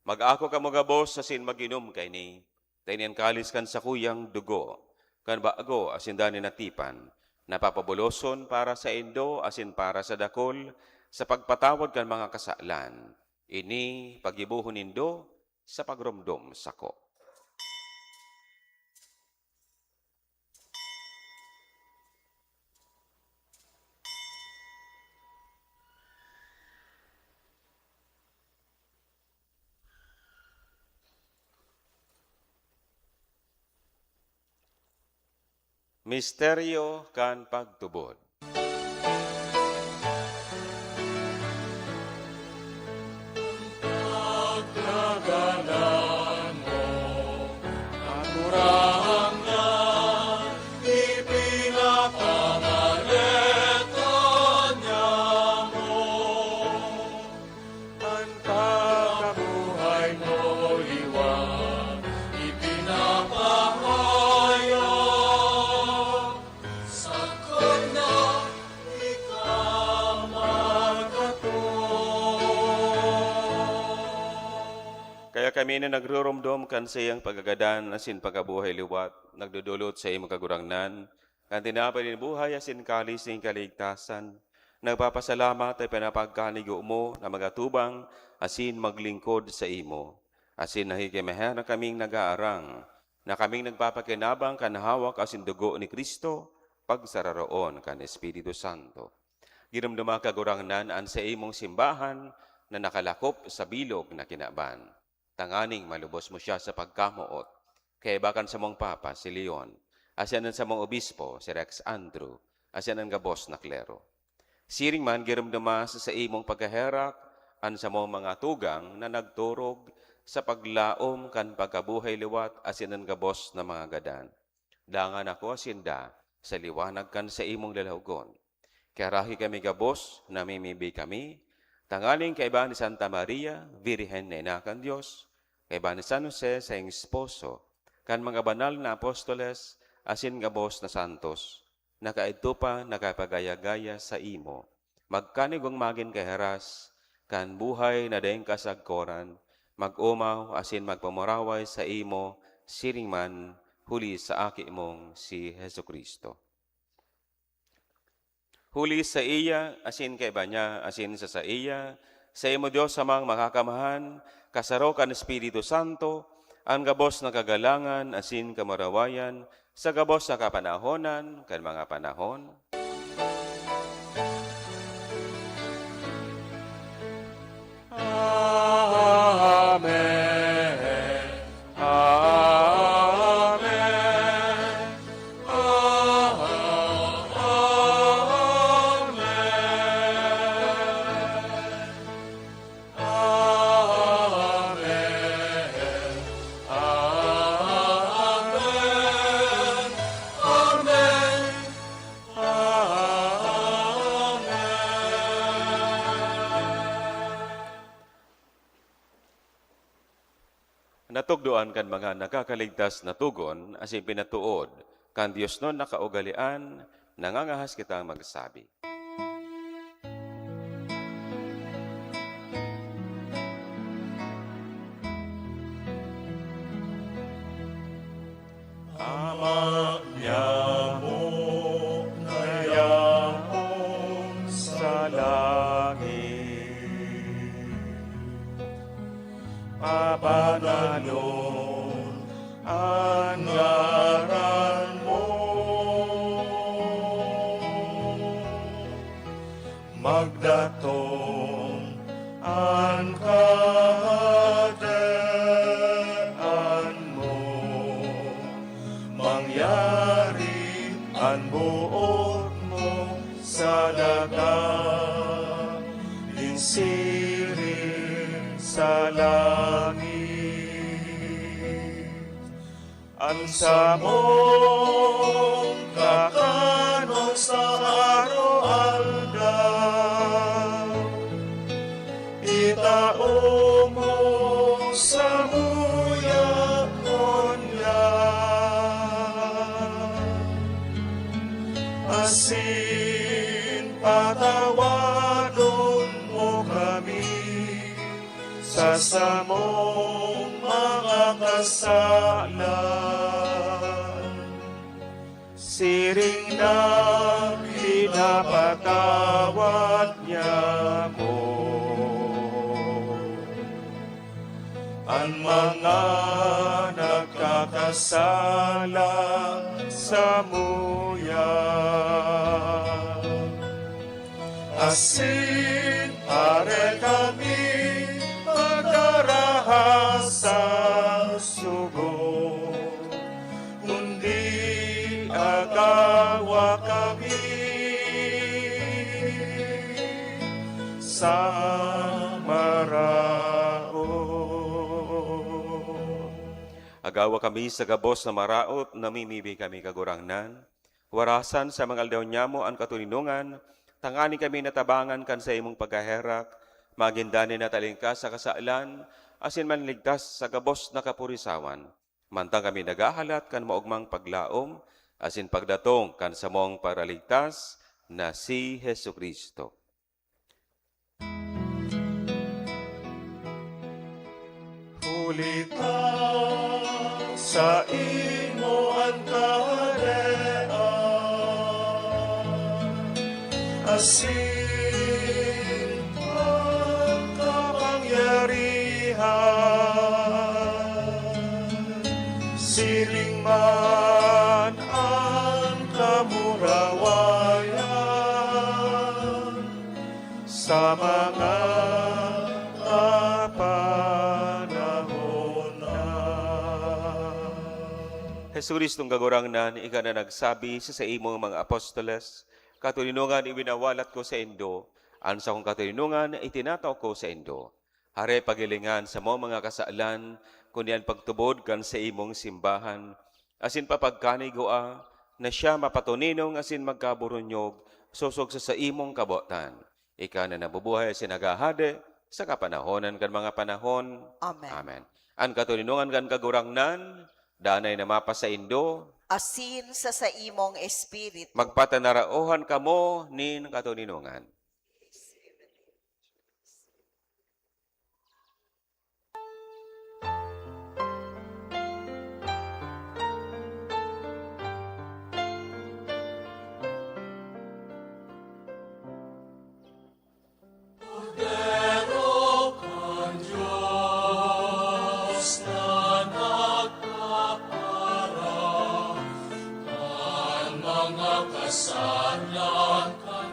"Mag-ako kamo gabos asin mag-inom kaini, ta ini an kalis kan sakuyang dugo, kan bago asin danay na tipan, na papabuloson para saindo asin para sa dakul sa pagpatawad kan mga kasalan. Ini paggibohon nindo sa pagromdom sako." Misteryo kan pagtubod. Pagkagadan mo, Kagurangnan, ipinapangaleta niamo. An pagkabuhay mo liwat ipinapahayag, sagkod na ika magkatong. Kaya kami na nagruromdom kan saiyang pagkagadan asin pagkabuhay liwat, nagdodolot saimo, Kagurangnan, kan tinapay nin buhay asin kalis nin kaligtasan, nagpapasalamat ta ipinapagkanigo mo na mag-atubang asin maglingkod saimo. Asin nakikimaherak kaming nag-aarang na kaming nagpapakinabang kan hawak asin dugo ni Cristo, pagsararoon kan Espiritu Santo. Giromdoma, Kagurangnan, an saimong simbahan na nakalakop sa bilog na kinaban, tanganing malubos mo siya sa pagkamoot, kaiba kan samong Papa, si Leon, asin an samong Obispo, si Rex Andrew, asin an gabos na klero. Siring man, giromdoma sa saimong pagkaherak an samong mga tugang na nagturog sa paglaom kan pagkabuhay liwat asin an gabos na mga gadan. Dangan ako sinda sa liwanag kan saimong lalawogon. Kaya rahi kami gabos, namimibi kami, tanganing kaiba ni Santa Maria, Birhen na Ina kan Dios, kaiba ni San Jose, saiyang esposo, kan mga banal na apostoles, asin gabos na santos, na kaidto pa nakapagaya-gaya saimo, magkanigong magin kahiras kan buhay na daing kasagkoran, mag-omaw asin magpamuraway saimo siring man huli sa Aki mong si Jesu-Cristo. Huli saiya, asin kaiba niya, asin sa saiya, saimo, Dios Amang Makakamhan, kasaro kan Espiritu Santo, an gabos na kagalangan asin kamurawayan sa gabos na kapanahonan kan mga panahon. Amen. Natugdoan kan mga nakakaligtas na togon asin pinatood kan diosnon na kaugalean, nangangahas kitang magsabi. Ama niamo na yaon sa langit, pabanalon an ngaran mo. Magdatong an Kahadean mo, mangyari an boot mo sa daga nin siring sa langit. An samong kakanon sa araw-aldaw, itao mo samuya ngunyan. Asin patawadon mo kami sa samong mga kasalan, siring na pinapatawad niamo an mga nagkakasala samuya. Asin pare kami magdaraha sa sugo, kundi agawa kami sa maraot. Agawa kami sa gabos na maraot, namimibi kami, Kagurangnan. Warasan sa mga aldaw nyamo an katoninongan, tanganing kami natabangan kan saimong pagkaherak, magin danay na talingkas sa kasalan, asin manligtas sa gabos na kapurisawan. Mantang kami naghahalat kan maogmang paglaom asin pagdatong kan samong Paraligtas na si Jesu-Cristo. Huli ta saimo an kahadean, asin an kapangyarihan, siring man an kamurawayan sa mga kapanahon na. Jesu-Cristong Kagurangnan, ika na nagsabi sa saimong mga apostoles, "Katoninongan iwinawalat ko saindo, an sakong katoninongan itinatao ko saindo." Hare, paghilinga an samong mga kasalan, kundi an pagtubod kan saimong simbahan, asin papagkanigua na siya mapatoninong asin magkaburunyog sosog sa saimong kabotan. Ika na nabubuhay asin naghahade sa kapanahonan kan mga panahon. Amen. Amen. An katoninongan kan Kagurangnan, danay na mapasaindo. Asin sa saimong espiritu. Magpatanaraohan kamo nin katoninongan. Kordero kan Dios na nagkapara kan mga kasalan kan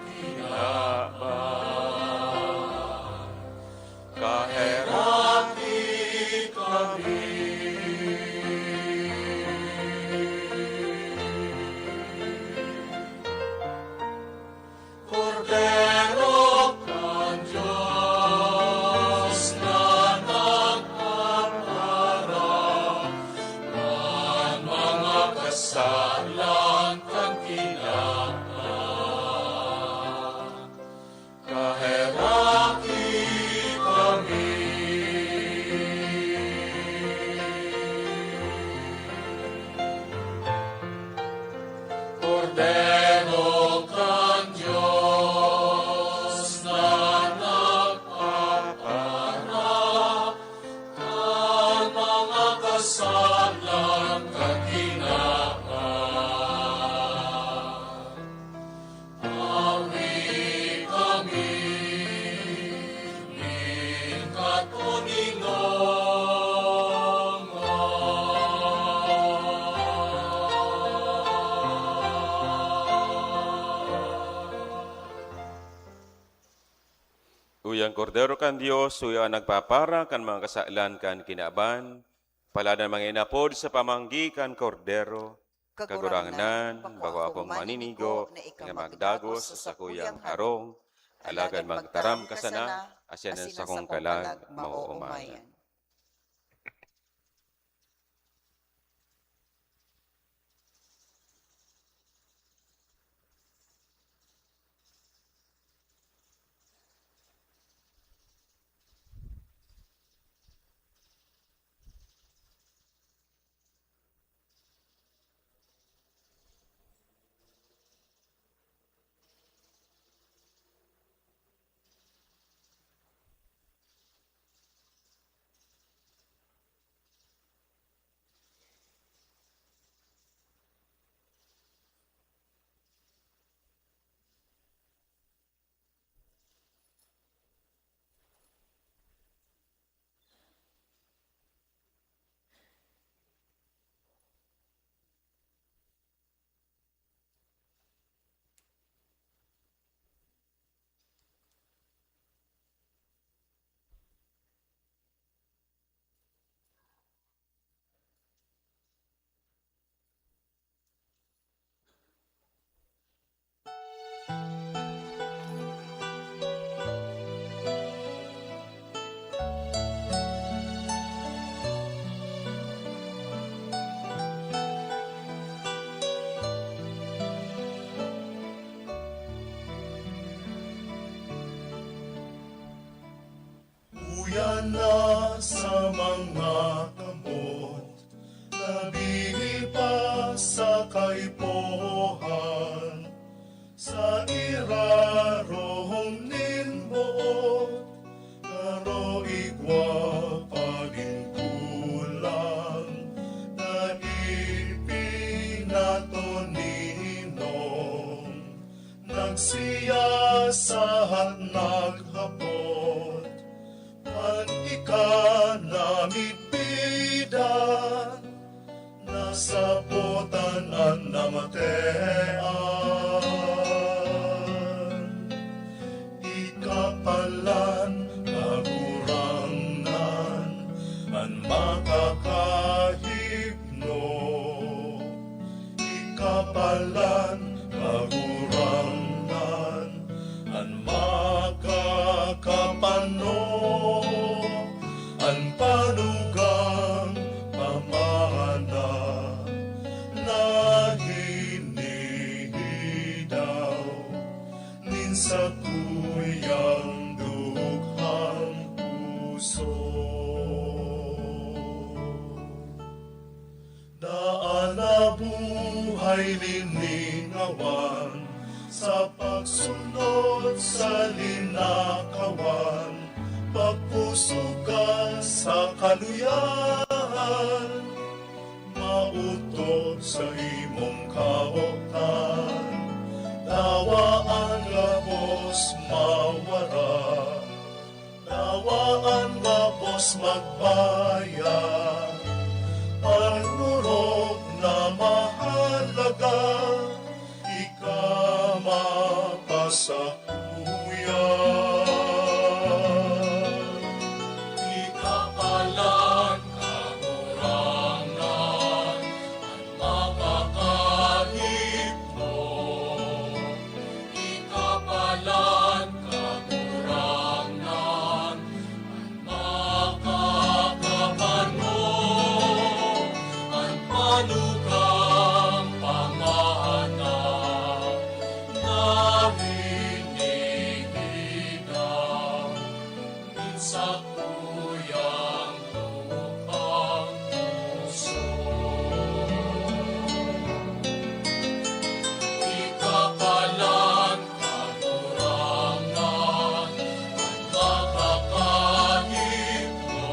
Uya an Kordero kan Dios, uya an nagpapara kan mga kasalan kan kinaban. Palad an mga inapod sa pamanggi kan Kordero. Kagurangnan, bako akong maninigo na ika magdagos sa sakuyang harong, alagad magtaram ka sana, asin an sakong kalag maoomayan. Uya na sa mga kamot, nabihi pa sa kaipuhan, sa irarom nin boot, garo igwa pa nin kulang na ipinatoninon. Nagsiyasahat, naghapot, an ika na mibidan, nasabotan an namatean. Ika palan, Kagurangnan, an makakahipno. Ika palan, Kagurangnan, an makakapano, an panugang pamana na hinihidaw nin sakuyang dukhang puso. Daan na buhay liningawan, sa pagsunod sa linakawan, pagpusog ka sa kaluyahan, maotob sa imong kaotan, tawa an gabos mawara. Tawa an gabos magbayad, an orog na mahalaga, ika mapasakuyan. Ika palan, Kagurangnan, an makakahipno. Ika palan, Kagurangnan, an makakapano, an panugang pamana na hinihidaw nin sakuyang dukhang puso. Ika palan, Kagurangnan, an makakahipno.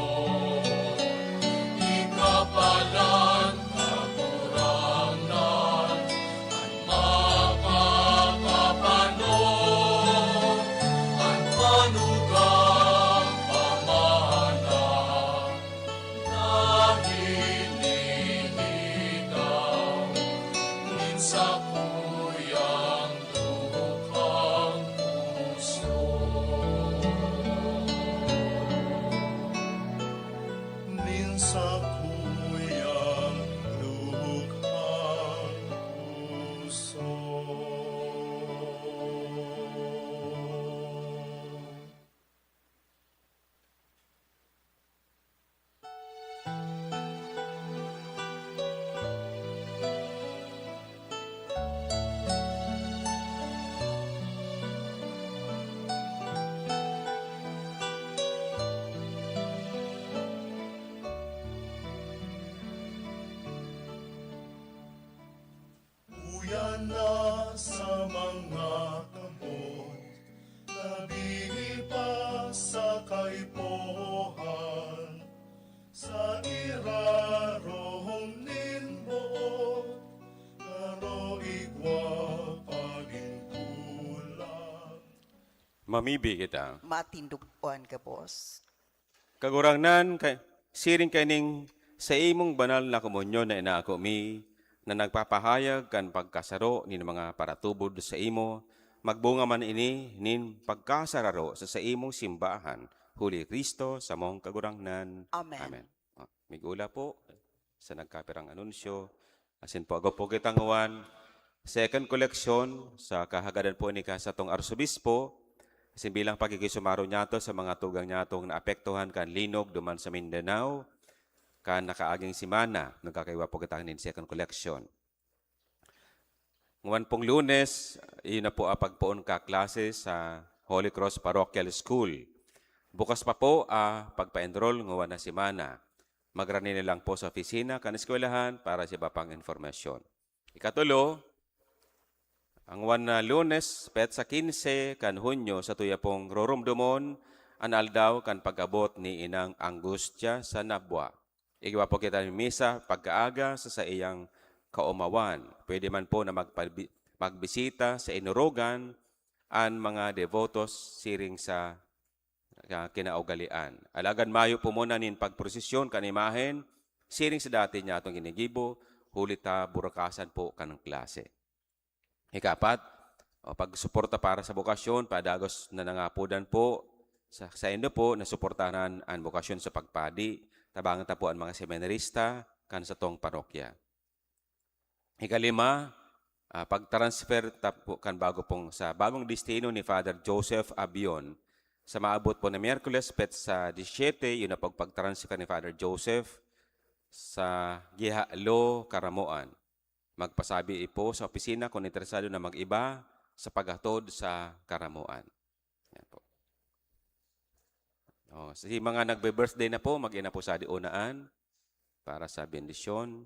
Ika palan, Kagurangnan, an makakapano, an manugang pamana Rarom nin boot, pero igwa pa nin kulang. Mamibi kita. Matindog po an gabos. Kagurangnan, kay, siring kaining saimong banal na komunyon na inaako mi, na nagpapahayag kan pagkasaro nin mga paratubod saimo, magbunga man ini nin pagkasararo sa saimong simbahan, huli Cristo, samong Kagurangnan. Amen. Amen. Ah, migula po sa nagkapirang anunsyo. Asin po, ago po kitang one second collection sa kahagadan po ni ka satong arsobispo. Asin bilang pakikisumaro niyato sa mga tugang niyatong naapektuhan kan linog duman sa Mindanao, kan nakaaging semana, nagkakaiwa po kita nin second collection. Ngwan pong Lunes, iyo na po ang pagpoon ka klase sa Holy Cross Parochial School. Bukas pa po ang pagpa-enroll ngwan na semana. Magrani na lang po sa opisina kan eskwelahan para sa iba pang impormasyon. Ikatulo, ang ngwan na Lunes, petsa quince kan Hunyo, satuya pong roromdomon an aldaw kan pag-abot ni Inang Angustia sa Nabua. Igwa po kita nin misa pagkaaga sa saiyang kaomawan. Pwede man po na magpabi-, magbisita sa inurogan an mga debotos siring sa, ah, kinaugalian. Alagad mayo po muna nin pagprosesyon kan imahen, siring sa dati niyatong ginigibo, huli ta burukasan po kan klase. Ikapat, o, pagsuporta para sa bokasyon, padagos na nangapodan po sa, saindo po, nasuportahan an bokasyon sa pagpadi, tabangan ta po an mga seminarista kan satong parokya. Ikalima, ah, pag-transfer ta po kan bago pong, sa bagong destino ni Father Joseph Abion. Sa maabot po na Miyerkules, petsa disisyete, yun na pag-, pag-transfer ni Father Joseph sa Gihalo, Karamoan. Magpasabi po sa opisina kung interesado na mag-iba sa paghatod sa karamoan. Yan po. Oh, si mga nagbe-birthday na po, mag-ina po sa diunaan para sa bendisyon.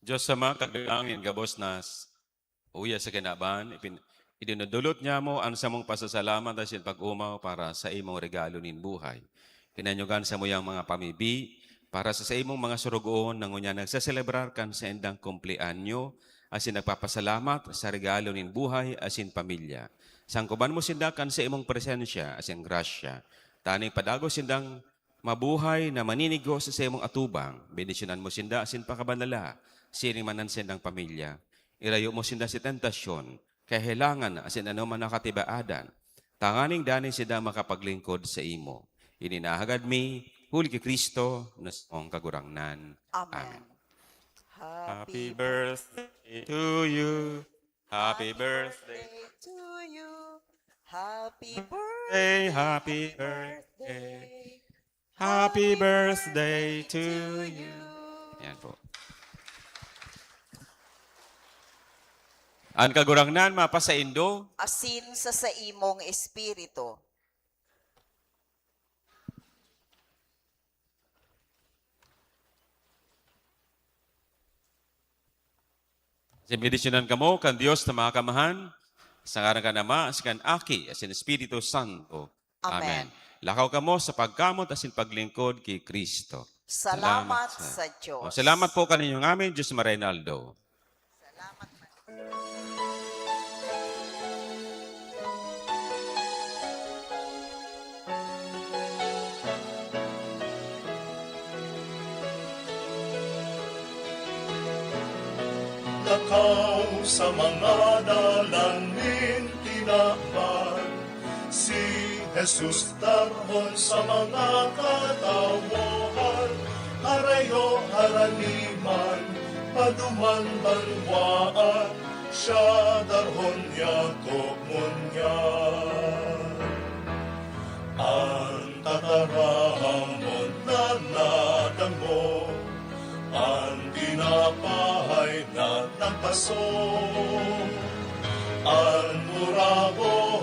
Diyos Ama, kagalang nin gabos na s-, uya sa kinaban, ipin-, idinudulot niamo an samong pasasalamat asin pag-omaw para sa imong regalo nin buhay. Kinanyugan sa muyang mga pamibi, para sa saimong mga sorogoon na ngunyan nagseselebrar kan saindang kumpleanyo, asin nagpapasalamat sa regalo nin buhay asin pamilya. Sangkoban mo sinda kan saimong presensya asin grasya, tanganing padagos sindang mabuhay na maninigo sa saimong atubang. Bendisyonan mo sinda asin pakabanala, siring man an saindang pamilya. Irayo mo sinda sa tentasyon, kahelangan asin anoman na katibaadan, tanganing danay sinda makapaglingkod saimo. Ini nahagad mi, huli ki Cristo, na samong Kagurangnan. Amen. Amen. Happy birthday to you. Happy birthday to you. Happy birthday, happy birthday. Happy birthday to you. Yan po. An Kagurangnan mapasaindo. Asin sa saimong espiritu. Asin bendisyonan kamo kan Dios na Makamahal, sa ngaran kan Ama, asin kan Aki, asin Espiritu Santo. Amen. Amen. Lakaw kamo sa pagkamot asin paglingkod ki Cristo. Salamat sa Dios. O, salamat po kaninyo ngamin, Dios Marinaldo. Salamat. Lakaw sa mga dalan nin tinaban, si Jesus darhon sa mga katawohan, harayo, harani man, paduman, banwaan, siya darhon niya ko ngunyan. An tataram An purabo